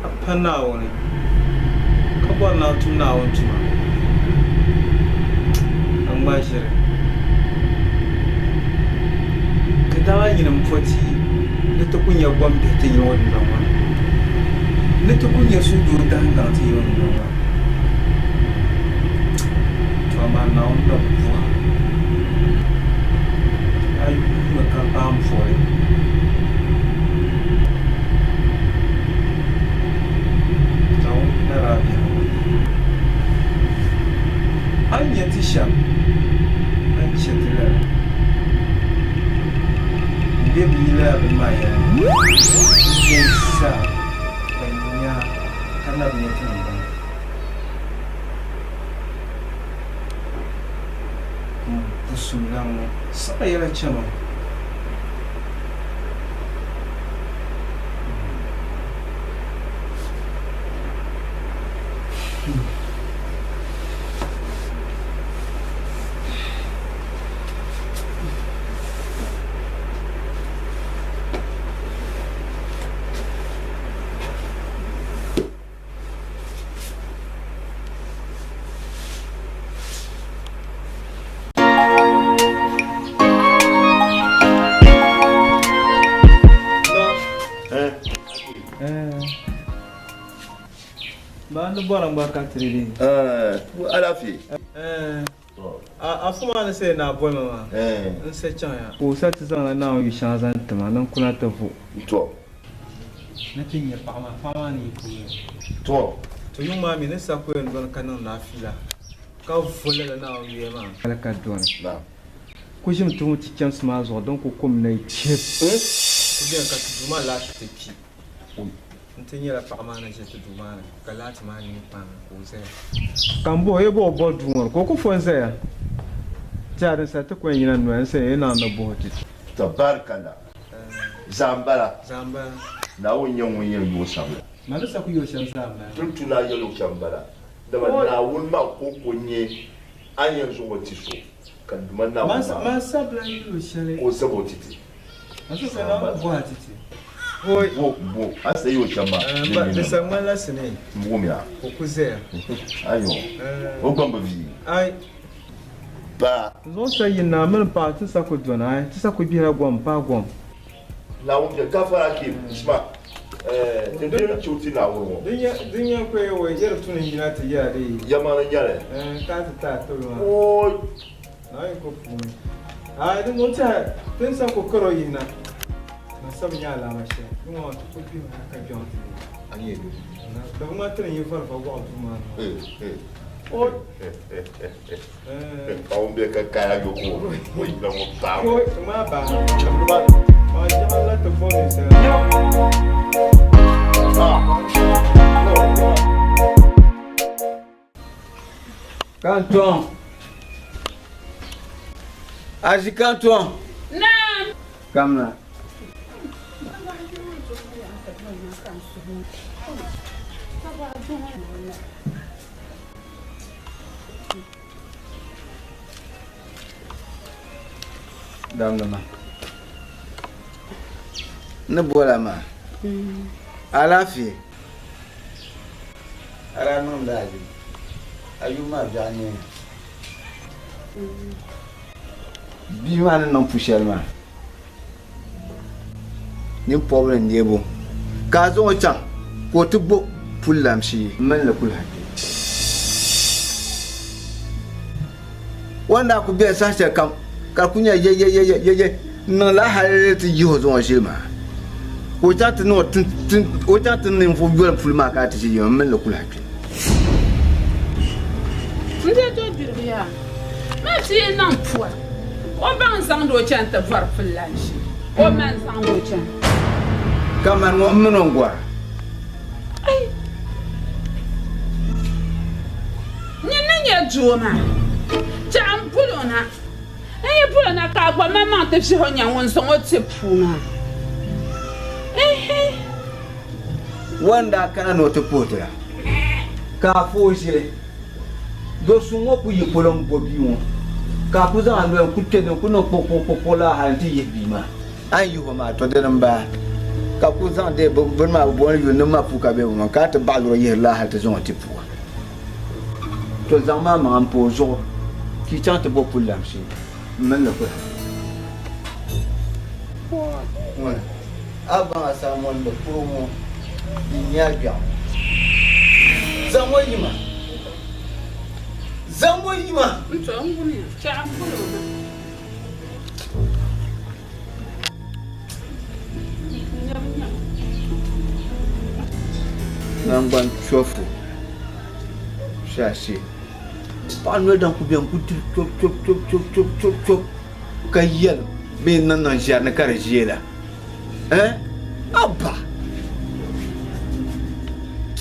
B: A pa Naawuni ka bɔri ni a tum Naawuni tuma. A ŋma ʒiri. Ka dama nyini m-po ti ni ti ku nya gombihi ti yili ŋɔ dundoŋ ŋɔ ni. Ni ti ku nya suhudoo dahingaŋ ti yili ŋɔ dundoŋ ŋɔ ni. To amaa Naawuni na buɣa. A yuumi ka baam pɔri. Naawuni na daa biɛhigu. A ni nya ti shɛm, a ni chɛ ti lala. M be bi yi lala bini maa yɛla ni. N yɛn sa ban nya ka na bi nya ti niŋgbuna. M busim lan ŋɔ saɣi yɛla chana o. Ba ni bɔra n gba ka tiri di.
C: Alaafee.
B: A fuma ni sai na boli ma maa n sa chaŋ ya. Ka o sa ti zaŋla Naawuni yu shɛŋa zaŋ ti ma ni n kuna ti vo.
C: To.
B: Ni ti nya paɣa maa, paɣa maa ni yi ku yɛli.
C: To.
B: To yuŋ maa mi ni sa ku yɛn dɔni ka niŋ naafila ka vo lala Naawuni yuya maa. Hali ka dɔni. Ku ʒimi ti ŋun ti chɛmsi maa zuɣu din ku kum na yi chib. Ku beni ka ti duu maa laati ti kpi. N ti nyɛla paɣa maa ni ʒi ti duu maa ni ka laati maa nee kpaŋ ka o zaya. Ka m bɔh o, Ya bɔ o bɔri duu ŋɔ ni? Ka o ku fo n-zaya. Ti a din sa ti ku yɛn yina noya n-sayi ya naŋ ni bɔh o ti.
C: Tabarikala. Zaa m-bala.
B: Zaa m-bala.
C: Naawuni n-nyɛ ŋun yɛn yo o sabila.
B: Ma ni sa ku yo shɛm zaa m-bala.
C: Ti ni tu ni a yɛl o shɛm m-bala. Dama Naawuni maa kɔŋko n-nyɛ a ni yɛn zaŋ o ti so, ka Duuma Naawuni maa
B: Man sabila n-yɛl o shɛli.
C: ka o zab o ti ti.
B: Man sa Naawuni bɔh a ti ti.
C: Bo bo a sa yi o shɛm maa.
B: Di sa ŋmanila sinii.
C: N wumya.
B: O ku zaya.
C: Ayo. O gba bi vie.
B: Ai.
C: Ba.
B: Zuɣu sa yi naa mini paɣa ti sa ku dɔni ai ti sa ku gbihila gom paai gom.
C: Naawuni bia gafara ke shima eh ti diri chiu ti Naawuni ŋɔ.
B: Din yɛn ku yɛ wai yɛri tuni yina ti yɛra di yi.
C: Yɛma ni nyɛli.
B: Eh ka ti ti a tibili maa.
C: Ooi.
B: Naawuni ko puuni. Ai din ŋɔ tɛha ti ni sa ku karo yihina na sa bi nya alaama shɛli din ŋɔ maa ti ku gbihimi hali ka biɛŋ ti neei.
C: A ni yɛn do.
B: Na di bi ŋmani ti ni yi vari va gɔɣu duu maa ni maa.
C: Ooi. Paɣa bɛ ka kaya yoko o yina ŋɔ baa.
B: Ooi maa baa. Maa jɛma la ti bɔ ninsala.
E: Kanton. Azi Kanton.
A: Naam.
E: Kamina. Damdi ma. Ni bola maa. Alaafee. A daa niŋdi a A yuli maa biɛɣu neeya. Bia maa ni niŋ pu shɛli maa, nini pɔbili n-neebu ka a zaŋ o chaŋ ka o ti bo puli lamshee m-mini li kuli ha kpe. O ni daa kuli bela saha shɛli kam ka di kuli nyɛla yɛyɛyɛyɛyɛ n-niŋ lala hali ti yihi o zaŋ o ʒili maa ka o chaŋ ti niŋ o chaŋ ti ninvuɣ yoli puli maa ka a ti ʒi yim m-mini li kuli ha kpe.
A: N dee to gbiribi yaa, ma bia niŋ pua, o baŋ zaŋdi o chani ti bɔri puli la n-ʒi, o ma n-zaŋdi o chani.
E: Ka mani ŋɔ m mini o n-gɔra.
A: Ai! Nyin ni nyɛ doo maa, chɛɣu m-bol o na. N yi bol o na ka a gba maŋmaŋ ti vihi o nya ŋun zaŋ o ti puu maa. Ihi!
E: O ni daa kana ni o ti puhi ti la, ka a fa o ʒili. Do suŋ ŋɔ ku yi polo m-bo bia ŋɔ, ka a ku zaŋ a noli n-ku kpe ni n-ku niŋ kpuɣikpuɣikpuɣikpuɣ laa hal nti yihi bia maa. A ni yih o maa, tɔ dini m-bala, ka ku zaŋ dee bini maa bɛ booni yuli ni mapuu ka be bɛ maŋ, ka a ti baɣilir o yihiri laa hal ti zaŋ o ti puu a. Tɔ zaŋm a maŋa m-pa o zuɣu ka yi chaŋ ti bo puli lam shee m-mini li kuli. Ŋuni, a baŋ a saamɔndi kuro ŋɔ di nya a gbiɛɣu. Zaŋm o yima! Zaŋm o yima!
A: N tɔ n wumiya, chɛ a m-bol o na.
E: Naŋgban chɔfu shaashee paɣa noli dan ku beni ku diri chop chop chop chop chop chop chop ka yɛli bee n niŋ niŋ ʒiɛri ni ka di ʒiɛla eh abba.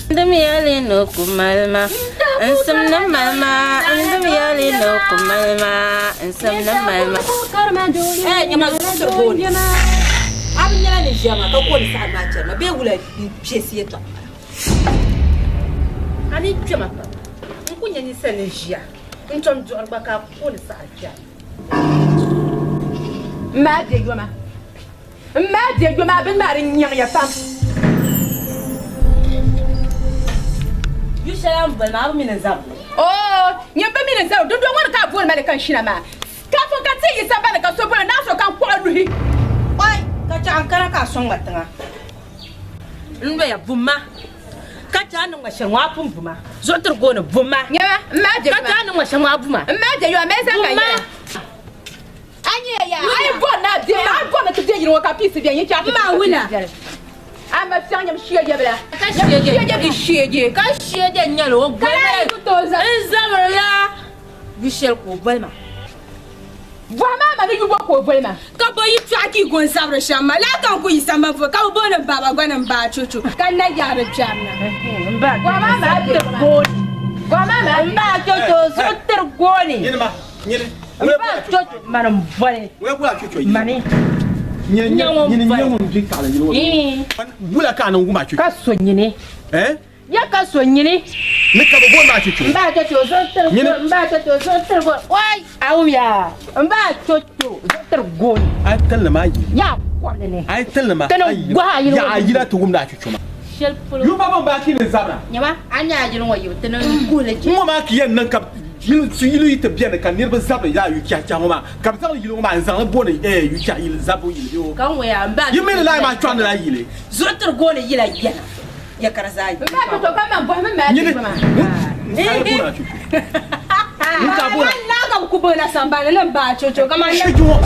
L: N dim yɛli ni o ku mali ma, n sim ni mali ma, n dim yɛli ni o ku mali ma, n sim ni mali ma.
D: Eh, nyama zuɣusiri gooni. A bi nyɛla ni ʒiya maa ka gooni saɣim maa chɛri ma bee wula n-kpɛsi yɛtɔɣa m-bala. A ni kpɛma pam, n ku nya ninsal ni ʒiya n-tom duɣiri gba ka a gooni saɣiri kpɛri.
A: M maa be yoma. M maa be yoma, bini maa di nyaŋya pam.
D: Yu shɛli a ni boli maa, a bi mi ni n zabiri li.
A: Oo, nyini bi mi ni n zabiri dundɔŋ ŋɔ ni ka a booni ma li ka n shina maa. Ka fo ka ti yi sambani ka so boli naa so ka n kɔɣi luhi.
D: Oi, ka chɛ a ni kana ka a sɔŋ ma tiŋa. N loya, bum ma, ka chɛ a ni ŋma shɛli ŋɔ, a pun bu ma. Zuɣu tiri gooni, bum ma,
A: Nyama, m maa je
D: ka
A: yoma.
D: chɛ a ni ŋma shɛli ŋɔ, a bu ma.
A: M maa je yoma, mali zaŋ ka
D: Bum ma.
A: yɛla. A nyɛ ya, a yi bɔri ni a be, a yi bɔri ni ti be yili ŋɔ ka piisi beni, yi chɛ a ti
D: M ma
A: ka piisi
D: wula.
A: beni. A ma fiɛŋ nyam sheeje bila.
L: Ka sheeje.
A: Sheeje bi sheeje.
L: Ka sheeje nyɛli o
A: Ka
L: boli
A: lahi ku tooi zaŋ.
L: N zabirila yu shɛli ka o boli ma.
A: Bɔhi maa ma ni yu bɔ ka o boli ma.
M: Ka bɔ yi tɔɣi ka yi go n-zabiri shɛm maa, lala ka n ku yi sambani puuni ka bɛ booni m baaba gba ni m baa Chocho, ka n na yaɣiri biɛri na.
A: Bɔhi maa ma a be gooni. Bɔhi maa ma a be.
L: M baa Chocho zuɣu tiri gooni.
B: Nyini ma, nyini.
L: M baa Chocho mani m-boli. Mani.
B: Nyini
L: N nyɛ ŋun
B: nyini
L: boli.
B: nyɛ ŋun bi kaɣili yili ŋɔ. Wula ka a niŋ wum a Chocho?
L: Ka so nyini.
B: Eh?
L: Ya ka so nyini.
C: Ni ka bɛ booni ma Chocho.
L: M baa Chocho zuɣu tiri
B: Nyini.
L: M baa Chocho zuɣu tiri gooni. Oi! A wum yaa. M baa Chocho zuɣu tiri gooni.
B: A kalinli maa yi.
L: Ya
J: kɔbili ni.
N: A yi tilli ma,
J: Ti ni gɔhi a yili ŋɔ
N: yaɣa yila ti wumdi a chuchu maa.
J: Shɛli polo.
N: Yuba bin baa ki ni zabira.
J: Nyama, a nya a yili ŋɔ yibu, ti ni guhi li chɛ.
N: Ŋ-ŋɔ maa ki yɛn niŋ ka yili yi ti beni ka niriba zabiri lala yu chɛhi chɛhi ŋɔ maa, ka bɛ zaŋ yili ŋɔ maa n-zaŋ li booni yu chɛhi yili zabbu yili bee o.
J: Ka n ŋɔya, m ba
N: Yi mi ni lala maa chɔŋdila yili.
J: Zuɣu tiri gooni yila yɛla, ya ka di zaa yi. M ba Toto, ka man bɔhimi m mali
N: Nyini,
J: bɛ maa.
N: n ka booni a chuchu. N ka booni a.
M: Man naa ka bɛ ku booni a sambani ni m ba Chocho ka man.
N: Shiji ŋɔ.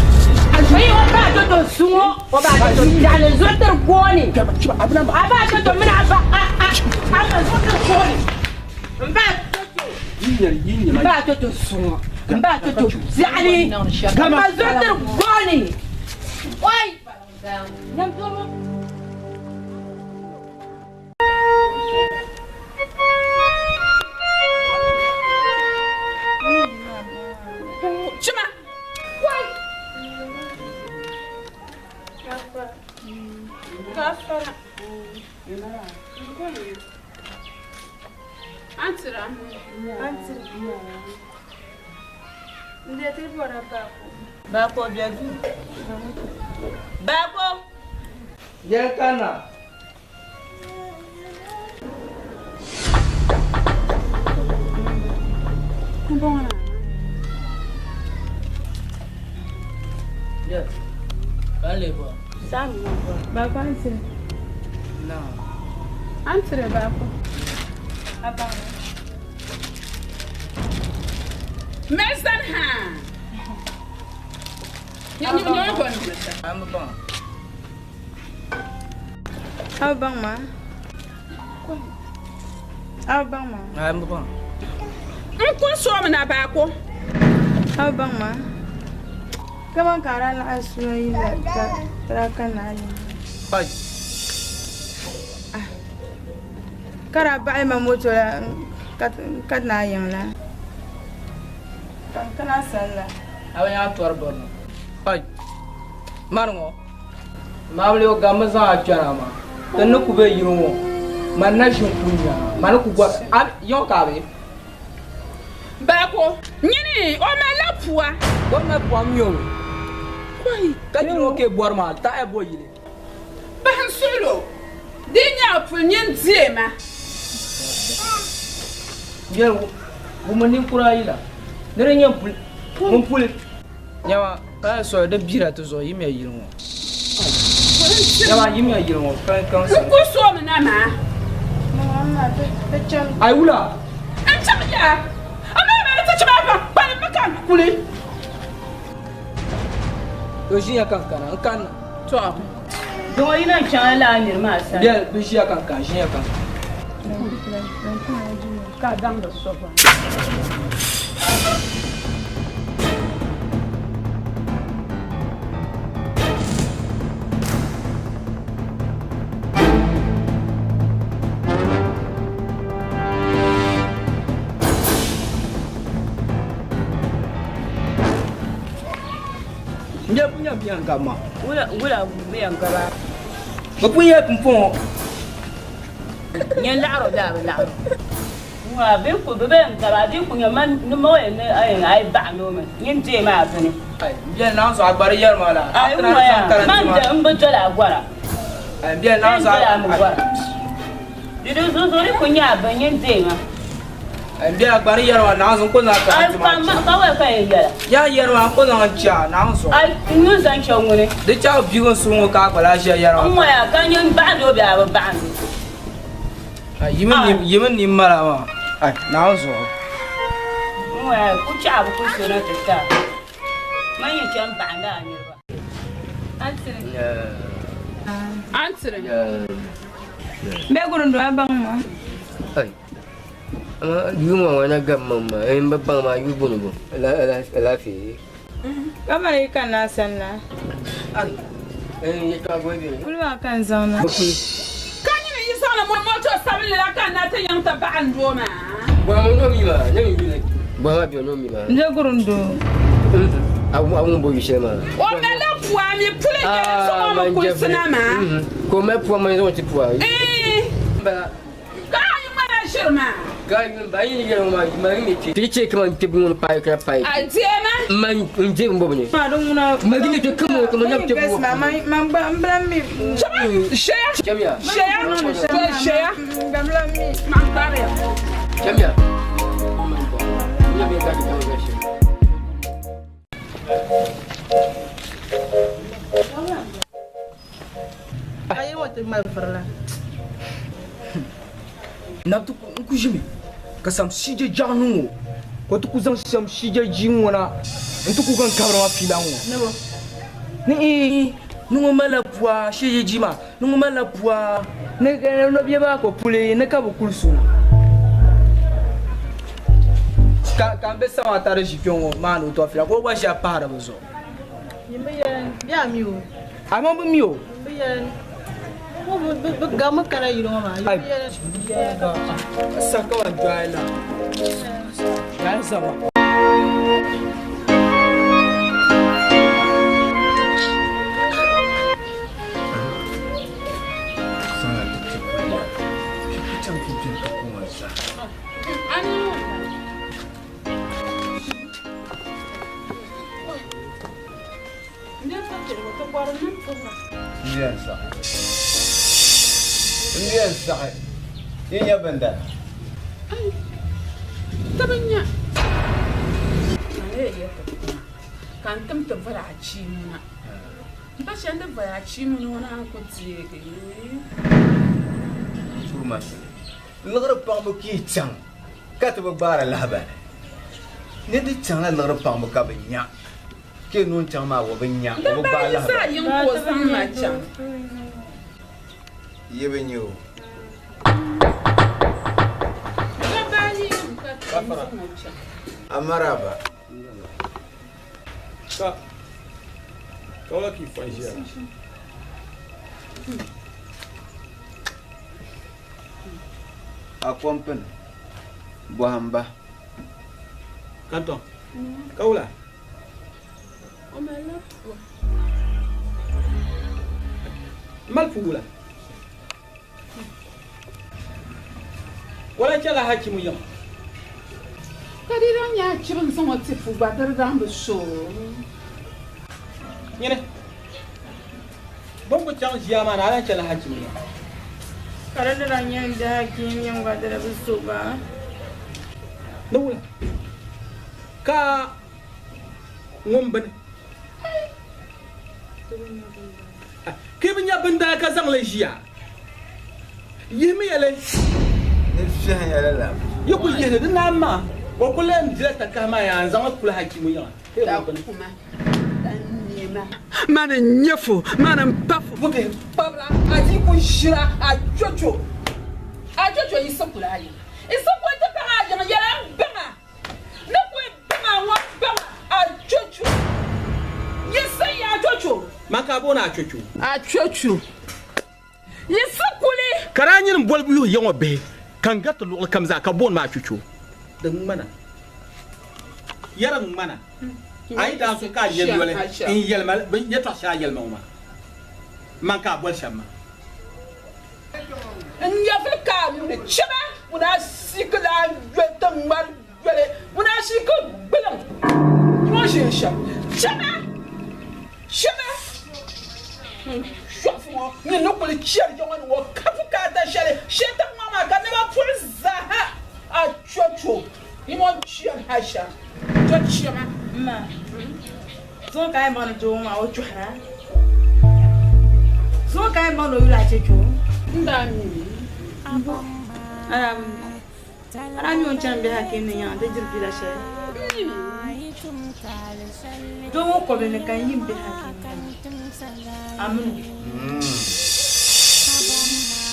J: Yi o ba Toto zuŋɔ, o ba Toto biɛɣuni zuɣu tiri gooni. A ba Toto mini a ba a a a ma zuɣu tiri gooni. M ba Toto. M ba Toto zuŋɔ, m ba Toto biɛɣuni m ma zuɣu tiri gooni. Oi! Nyam doro.
A: Chima! Gafara. Antira.
I: Antira. Ndete bora bako.
L: Bako bɛ duu. Bako.
E: Yɛli ka na.
A: Mɛsan ha.
G: A bi baŋ maa? A bi baŋ maa?
E: A bi baŋ.
A: N kuli soomi na baako.
G: A bi baŋ maa? Kaman ka a daa laɣim sula yi la ka ti daa kanna a yiŋa.
E: Pai.
G: Ka daa baɣili ma moto la ka ti na a yiŋ la. Ka n kana a sani la.
F: A bi nya a tɔri bɔrimi. Pai. Mani ŋɔ. Maamli o gammi zaŋ a kpɛna maa. Ti ni ku be yili ŋɔ, mani na ʒi n-ku nya a. Mani ku gɔri a yiŋ ka a be.
A: Baako, nyini o malila pua.
F: O mali pua m-mi o mi. Ka yili ŋɔ ka yi bɔri maa, taɣiya bo yili.
A: Bahi n suɣil o, di yi nya a puli nyin deei ma.
F: Yɛli wummi ninkura ayi la ni di nyɛ m puli. Nyama, ka yi soli di bira ti zuɣu yimiya yili ŋɔ. Nyama, yimiya yili ŋɔ ka n
A: N kuli soomi na maa.
F: Ayi wula?
A: N chaŋ ya. Amaa mali ti chima pa kpalim mi ka n kuli.
F: To ʒiya ka n kana, n kanna.
A: Tɔ!
L: Doo yi na chaŋla lala niri maa sani.
F: Bɛ bi ʒiya ka n kana, ʒiya ka n kana.
A: Ka daŋdi so gba.
F: N bɛ pun yɛn bɛn gabi ma.
L: Wula wula bɛ yɛn gaba.
F: Bɛ pun yɛli pumpɔŋɔ.
L: Nyɛ laɣiri bee a bi laɣiri. Ŋa bɛ ku bɛ yɛn gaba di ku nyɛ man ni ma yɛn ni a yɛn a yi baɣa ni o mi nyin deei maa bini.
F: N bɛ naan zuɣu a gba di yɛli ma la.
L: Ayi ŋɔ ya man de n bi doli a gɔra.
F: N bɛ naan zuɣu
L: a doli a mi gɔra. Di di zuɣu di ku nyɛ a bini nyin deei ma.
F: N bɛ a gba di yɛli ma naan zuɣu n ku zaŋ karanti maa
L: Ayi ka ka wai ka yɛn yɛla.
F: Yaa yɛli ma n ku zaŋ n chɛ a naan zuɣu.
L: Ayi n yuli zaŋ chɛ ŋuni.
F: Di chaɣ biigi n suhu ŋɔ ka a gba lahi ʒiya yɛri ma.
L: N ŋɔ ya ka nyin baɣindi o bee a bi baɣindi o.
F: Yi mi nim mala maa, ai, Naawuni zuɣu.
L: N ŋɔ ya ku chaɣ bi kuli so na ti ta man yɛn chɛ m-baɣindi a niriba.
A: Antiri.
G: Bɛ gurindi a baŋ ma.
O: Ai, ama yuuma ŋɔ na gab maŋ maa, n bi baŋ maa yu buni bo, alaafee.
G: Ka mali yi kanna a sani la?
O: Ai, yɛtɔɣa boli beni.
G: Puli maa ka n zaŋ na.
A: Ka nyini yi zaŋdi moto sabinli la kanna ti yiŋ ti baɣa n doo maa?
O: Bɔhima o mi maa, ne mi yuli. Bɔhima bɛ o mi maa.
G: N je gurindoo.
O: A wum bo yu shɛli maa.
A: O malila pua mi puli n-yɛli zaŋ o mi kulisi na maa.
O: Ka o mali pua mani zaŋ o ti pua.
A: Ka a yi ŋmana ʒiri maa.
O: Ka ba yi ni yɛli ŋɔ maa ma mi ti ti chɛ kaman kpɛbu ŋɔ ni paai ka paai.
A: A deema.
O: Ma n je n bɔbu ni.
G: Ma di ŋuna.
O: Ma di ni kpɛ kama kama na kpɛbu ŋɔ.
G: Ma ma n gba n bila mi.
A: Chama ʒɛya.
O: Chamiya.
A: Ʒɛya. Ʒɛya.
G: N gba bila mi.
A: Ma n gbaariya.
O: Chamiya. N bɛ ka ti kama ka shɛm.
K: A yi ŋɔ ti mali firila.
F: Nabi ti n ku ʒimi ka sam shije jaɣu niŋ o ka o ti ku zaŋ sam shije ji ŋɔ na n ti ku gaŋ kabiri maa fiila ŋɔ ni ii ni ŋɔ malila pua shije ji maa ni ŋɔ malila pua ni nɔbia maa ka o puli ni ka bi kuli so na ka ka n be sama tari ʒi kpɛ ŋɔ maa ni o tɔ fiila ka o gba ʒiya pahiri bi zuɣu.
K: Yin bi yɛli bɛ a mi o.
F: A ma bi mi o.
K: N bi yɛli ko bi gami kana yili ŋɔ maa. Yin bi yɛli.
F: Sa ka ban dɔya la. Yaa zaba.
E: N di yɛn saɣi yi nya bindana.
A: Ti bi nya. Ka n tim ti voli achiimu na. M pa shɛli ni voli achiimu ni o naan ku deegi.
E: Liɣiri paŋbu ka yi chaŋ ka ti bi gbaari lahibali. Ni di chaŋla liɣiri paŋbu ka bi nya. Ka yi nuu chaŋ maa o bi nya, o bi gbaai lahibali. Yi bi nya o. A maraba.
N: Ka ka wula ka yi fɔn ʒiya la?
E: A kɔmpini, bɔhim ba.
N: Kantɔŋ, ka wula?
A: O malila pua.
N: Mali pu wula? Wala chɛla hachimu yiŋa?
A: Ka di daa nyɛ a chibi n-zaŋ o ti pu gba di daa bi so.
N: Nyini, bɛ ni ku chaŋ ʒia maa ni a lan chɛla hachimu yiŋa?
G: Ka di daa nyɛ n di hakim yiŋ gba di bi so ba.
N: Ni wula ka ŋun bini? Ka yi bi nya bindana ka zaŋ li ʒiya? Yihimiya li.
E: Ni fiɛhinya li la.
N: Yi ku yihi li di naan maa, o ku lan dila takahi maa yaa n-zaŋ li kuli hachimu yiŋa.
A: Mani n-nyɛ fo, mani m-pa fo. Bubihi kpabira, a di ku ʒira, a chocho, a chocho yiɣisi kuli a yiŋa. Yiɣisi kuli ti baŋ a yiŋa yɛla m-baŋ a. Ni kuli baŋ a ŋɔ baŋ a chocho. Yiɣisi ya a chocho.
N: Man ka a booni a chocho?
A: A chocho. Yiɣisi kuli.
N: Ka daa nyini m-boli yuhi ya ŋɔ bihi ka n gariti luɣili kam zaa ka booni ma a chocho. Di ŋmana. Ya di ŋmana. A yi daa so ka a yɛli yoli n-yɛli ma yɛtɔɣ shɛli a yɛli ma ŋɔ maa, man ka a boli shɛm maa.
A: N nyɛvili ka a nuu ni chɛma, ŋuna a shii ku lan yoli ti ŋmari yoli, ŋuna a shii ku gbiliŋ ŋɔ ʒiɛn shɛm. Chɛma, chɛma n yɔɣifu ŋɔ nyin ni kuli chɛri ya ŋɔ ni ŋɔ ka bukaata shɛli shee ti ŋɔ maa ka nɛma puhi zaaha a chocho yi ŋɔ chɛri ha shɛm. Cho chɛma.
G: M ma, zuŋɔ ka a yɛn baŋ ni doo ŋɔ maa o chɔhira. Zuŋɔ ka a yɛn baŋ ni o yuli a chɛchɛ o.
A: N daa mi mi.
G: A daa mi o ni chani bɛ hakim ni nyaŋ ti diri fiila shɛli.
A: M mi mi.
G: Doo ŋɔ kɔbili ni ka n yi m-be hakim ni a mini o.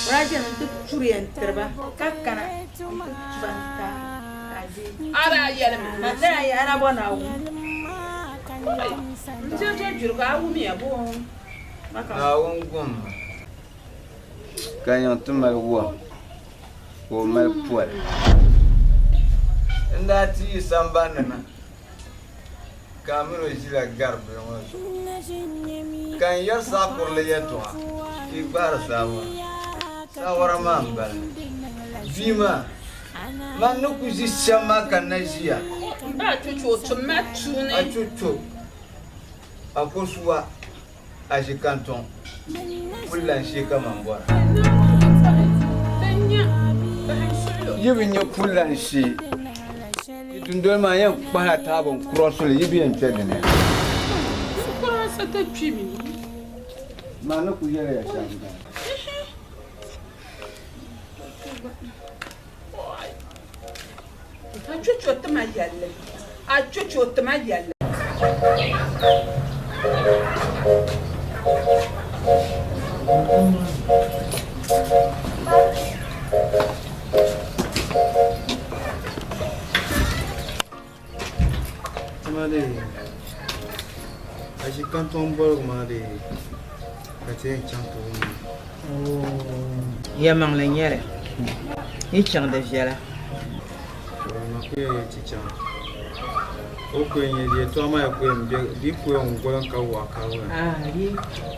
G: O daa chani nti puri ya n-tiri ba ka kana nti tu ba n-ti a ka a deei.
A: A daa yɛli mi.
G: A daa yɛli, a daa bɔri ni a wum.
A: N je je juri ka a wumiya bo?
E: Naawuni gum ma, ka nyiŋ ti mali wɔhu, ka o mali poli. N daa ti yi samban ni na, ka a min o ʒila gari bili ŋɔ zuɣu, ka n yɛri saɣikurili yɛtɔɣa ka yi gbaari saawara. Saawara maa m-bala. Bia maa. Man ni ku ʒi shɛm maa ka n na ʒiya.
A: M ba Achocho, o tum ma tuuni.
E: Achocho, Akosua, Aʒikantɔŋ, puli lan shee ka man bɔra. Yi bi nya puli lan shee, yi dundoli maa yɛn kpahila taabo n-kurɔsi li, yi bi yɛn kpe di ni. Man ni ku yɛli ya shɛm m-bala.
A: A chocho ti ma yɛlli. A chocho ti ma yɛlli.
B: Tima dee a ʒi kantɔŋ bɔligu maa dee ka ti yɛn chaŋ ti wum li.
D: Yɛlimaŋli n-nyɛ li, yi chaŋ di viɛla.
B: Ma ku yɛn yɛn ti chaŋ. O ku yɛn nyɛ yɛltɔɣa maa ku yɛn be di ku yɛn goli ka waɣa ka wula.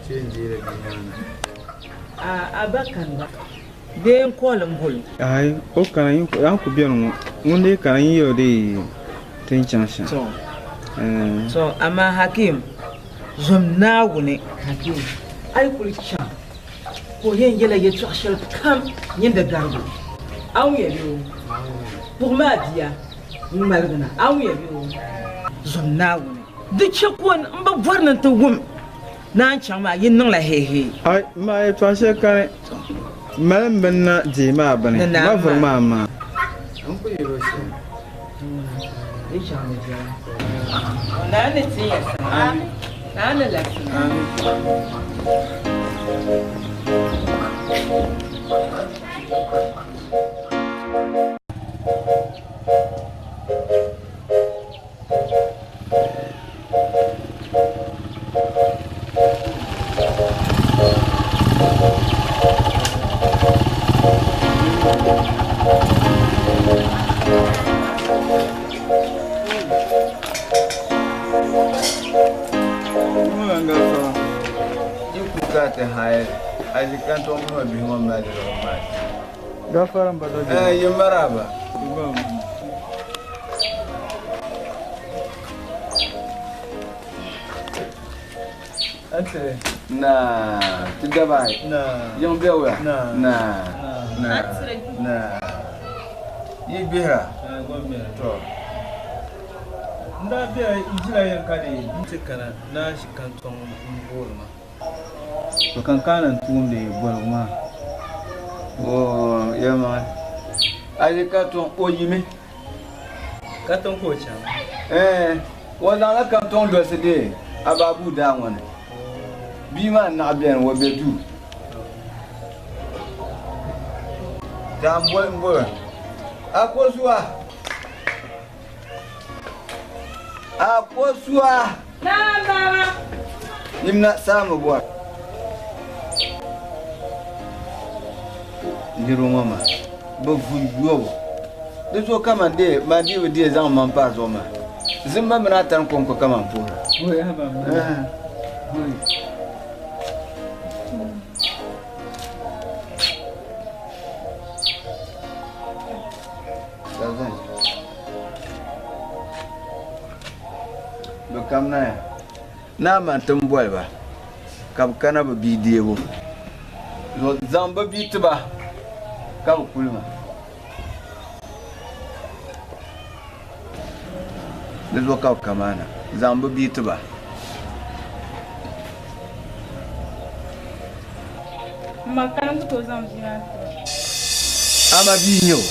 B: Ti yɛn deei la bia maa na.
D: A ba kani ba bee n call n boli o?
B: Aai, o kana a ni ku beni ŋɔ, ŋun dii kana n yɛl o dii ti ni chaŋ shɛm.
D: To, amaa Hakim, zom Naawuni. Hakim, a yi kuli chaŋ ka o yɛn yɛla yɛtɔɣ shɛli kam nyin di garigu, a wumya bee o? Kpuɣimi a bia ŋ-ŋmaligi na, a wumya bee o? Zom Naawuni. Di chɛ ka o n bi bɔri ni nti wum ni a ni chaŋ maa yi niŋla heehee.
B: Ai, m ma yɛtɔɣ shɛli kani, mali m bini na deei maa bini,
D: Ni
B: ma vuri maa maa.
D: N ku yɛl o shɛli. Yi chaŋ di viɛla. Naa ni ti ya sama. Naa ni labisi na.
E: Eh, maraba. Na, ti dabai.
B: Na.
E: Yiŋ bɛ wula?
B: Na.
E: Na. Na. Na. Yi gbihira? To.
B: N daa bela n jila yɛn ka di ti kana na ʒi kantɔŋ m-booli ma. To kan kana n tuumdi boligu maa.
E: Oo, yɛlimaŋli. A ʒi kantɔŋ o yimi.
B: Kantɔŋ ka o chaŋ?
E: Ɛɛn, o zaŋla kantɔŋ dolisi deei a baabuu daa ŋɔ ni. Bia maa naɣ beni, o be duu. Daa m-boli m-boli Akosua! Akosua!
M: Naam baba!
E: Yimina saami bɔri. Niriba ŋɔ maa, bɛ vu yobu. Di zuɣu kaman dee man dii bi deei zaŋ maŋ pahi zuɣu maa. Zimba mini Atani kɔŋko kaman puhira. Bɛ kamina ya. Naa man ti m-boli ba ka bɛ kana bɛ bia deebu. Zaŋ bɛ bia ti ba ka bɛ kuli ma. Di zuɣu ka bɛ kamaa na. Zaŋ bɛ bia ti ba.
M: M ma kani n-ku tooi zaŋ bia maa ti ba.
E: A ma bia n-nyɛ o.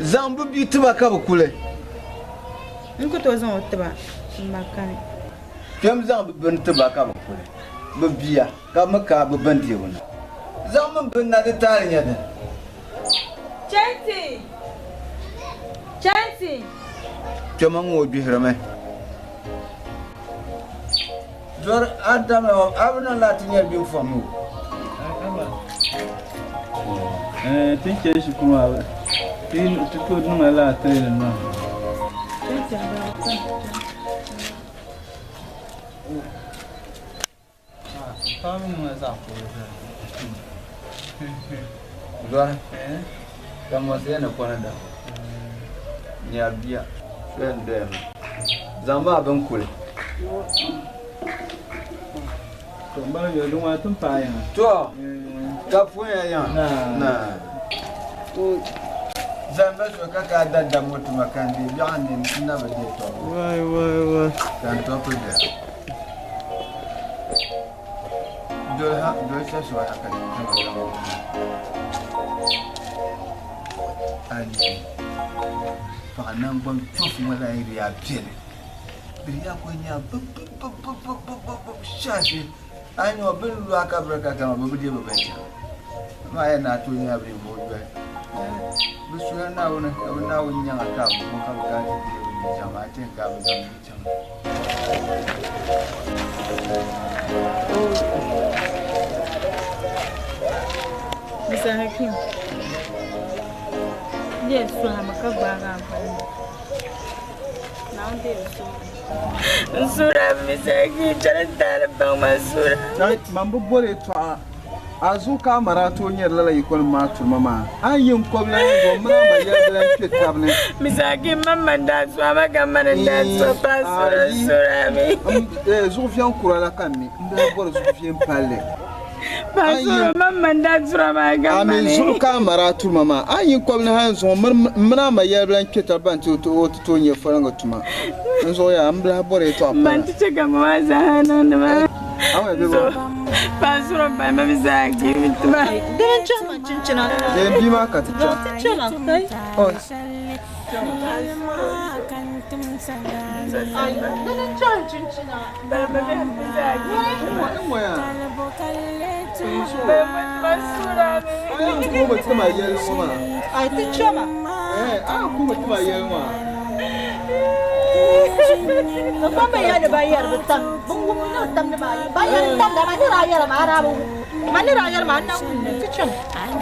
E: Zaŋ bɛ bia ti ba ka bɛ kuli.
G: N ku tooi zaŋ o ti ba, m ma kani.
E: Kpɛm zaŋ bɛ bini ti ba ka bɛ kuli bɛ bia, ka mi ka bɛ bini deebu na. Zaŋmi m bini na di taali nyɛ dini.
M: Chɛnti! Chɛnti!
E: Kpɛma ŋɔ o gbihirimi. Dɔri a dama a bi niŋ laa ti nyɛri bɛ fom o.
B: Ti ni chani shikuru maa ti tooi niŋla lala training maa.
E: Dɔri Ka mɔsi ya ni kɔni da. Nyari bia, soya n-doya maa. Zaŋ maa bini kuli.
B: To m bala yo, din ŋɔ ti paai yiŋa.
E: To, ka punya yiŋa. Na. Zan ba so ka ka da dam ŋɔ tuma ka n deei biɛɣu n ni na bi deei tɔbu.
B: Wai wai wai.
E: Ka n tɔbu biɛla. Doli ha, doli shɛshɛba ha ka ka bi zaŋ o. Ani paɣa naŋgban tɔfu ŋɔ la yi di yaa beni. Di yaa kuli nya bib bib bib bib bib bib bib bib shaashi. A yi nya o bini lu a kabiri ka kama bɛ bi deei bɛ binshɛɣu. Amaa a yɛn ni a tooi nyɛla bɛ ninvuɣ yoli. Bɛ suhiri Naawuni ka bɛ Naawuni nyaŋ a ka a bi bɔŋ ka bɛ kana ti deei bɛ ni chaŋ maa, a ti yɛn ka a bi zaŋ bia chaŋ.
P: Mr. Hakim, yɛ suhimi ka gbaagi a gbali. Naawuni deei suhu.
L: N suhuri a Mr. Hakim, chɛli n taali baŋ ma suhuri.
B: Man bi bɔri yɛtɔɣa a zuɣu ka a mara a tooi nyɛri lala yikɔnim maa turima maa. A ni yi n kɔbila n zuɣu mini a ma yɛli lan kpe tab ni.
L: Mr. Hakim, man man daa suhi a ma ka mani n daa suhi pa a suhuri n suhuri a mi.
B: Zuɣu viɛn kura la ka n mi n daa bɔri zuɣu viɛn palli.
L: Pa suhuri man man daa suhuri a maa ka
B: A mi
L: mani.
B: zuɣu ka a mara a turima maa. A ni yi n kɔbili ha n zuɣu m mini a ma yɛli lan kpe tab ban ti o ti tooi nyɛ foliŋga tuma. N zuɣu yaa m bi lahi bɔri yɛtɔɣa
L: Man
B: pala.
L: ti chɛ ka ma maa zaa niŋdi ma.
B: A mi bɛ bɔ.
L: Pa suhuri m pali ma mi zaa gimi tuma.
K: Dini n-chɛ ma chinchina.
B: Deen bia maa ka ti chaŋ.
K: Ti chɛ ma kai.
B: Oh.
K: Dini n-chɛ n chinchina. Ai ti chɛ ma. Bɛ pa yɛli ba yɛri bi tam bin wum ni tam ni maa ba yɛri tam da ma ni daa yɛri maa daa bi wum ma ni daa yɛri maa n na wum ni ti chɛ ma.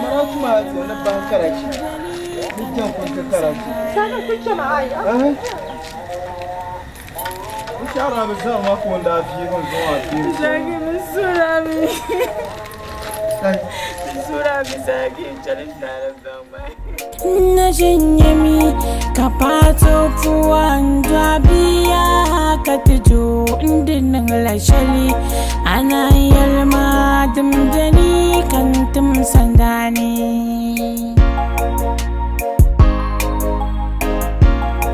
B: Mara tuma ni bahi Karachi ni jɛm kunti Karachi.
K: Sani ti chɛ ma ai.
B: N shɛhira bi zaŋ ma ka o daa viigi n zuɣu maa viigi.
L: Zaki mi surami. Surami zaki chɛli taali baŋ ma.
Q: Na ʒinyami ka paɣa puwa n-dɔɣi bia ka ti jo n-di niŋla shɛli a naan yɛli ma dim beni ka n tim sandaani.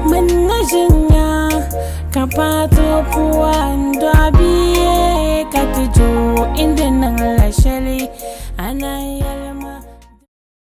Q: Mani na ʒinya ka paɣa puwa n-dɔɣi bia ka ti jo n-di niŋla shɛli.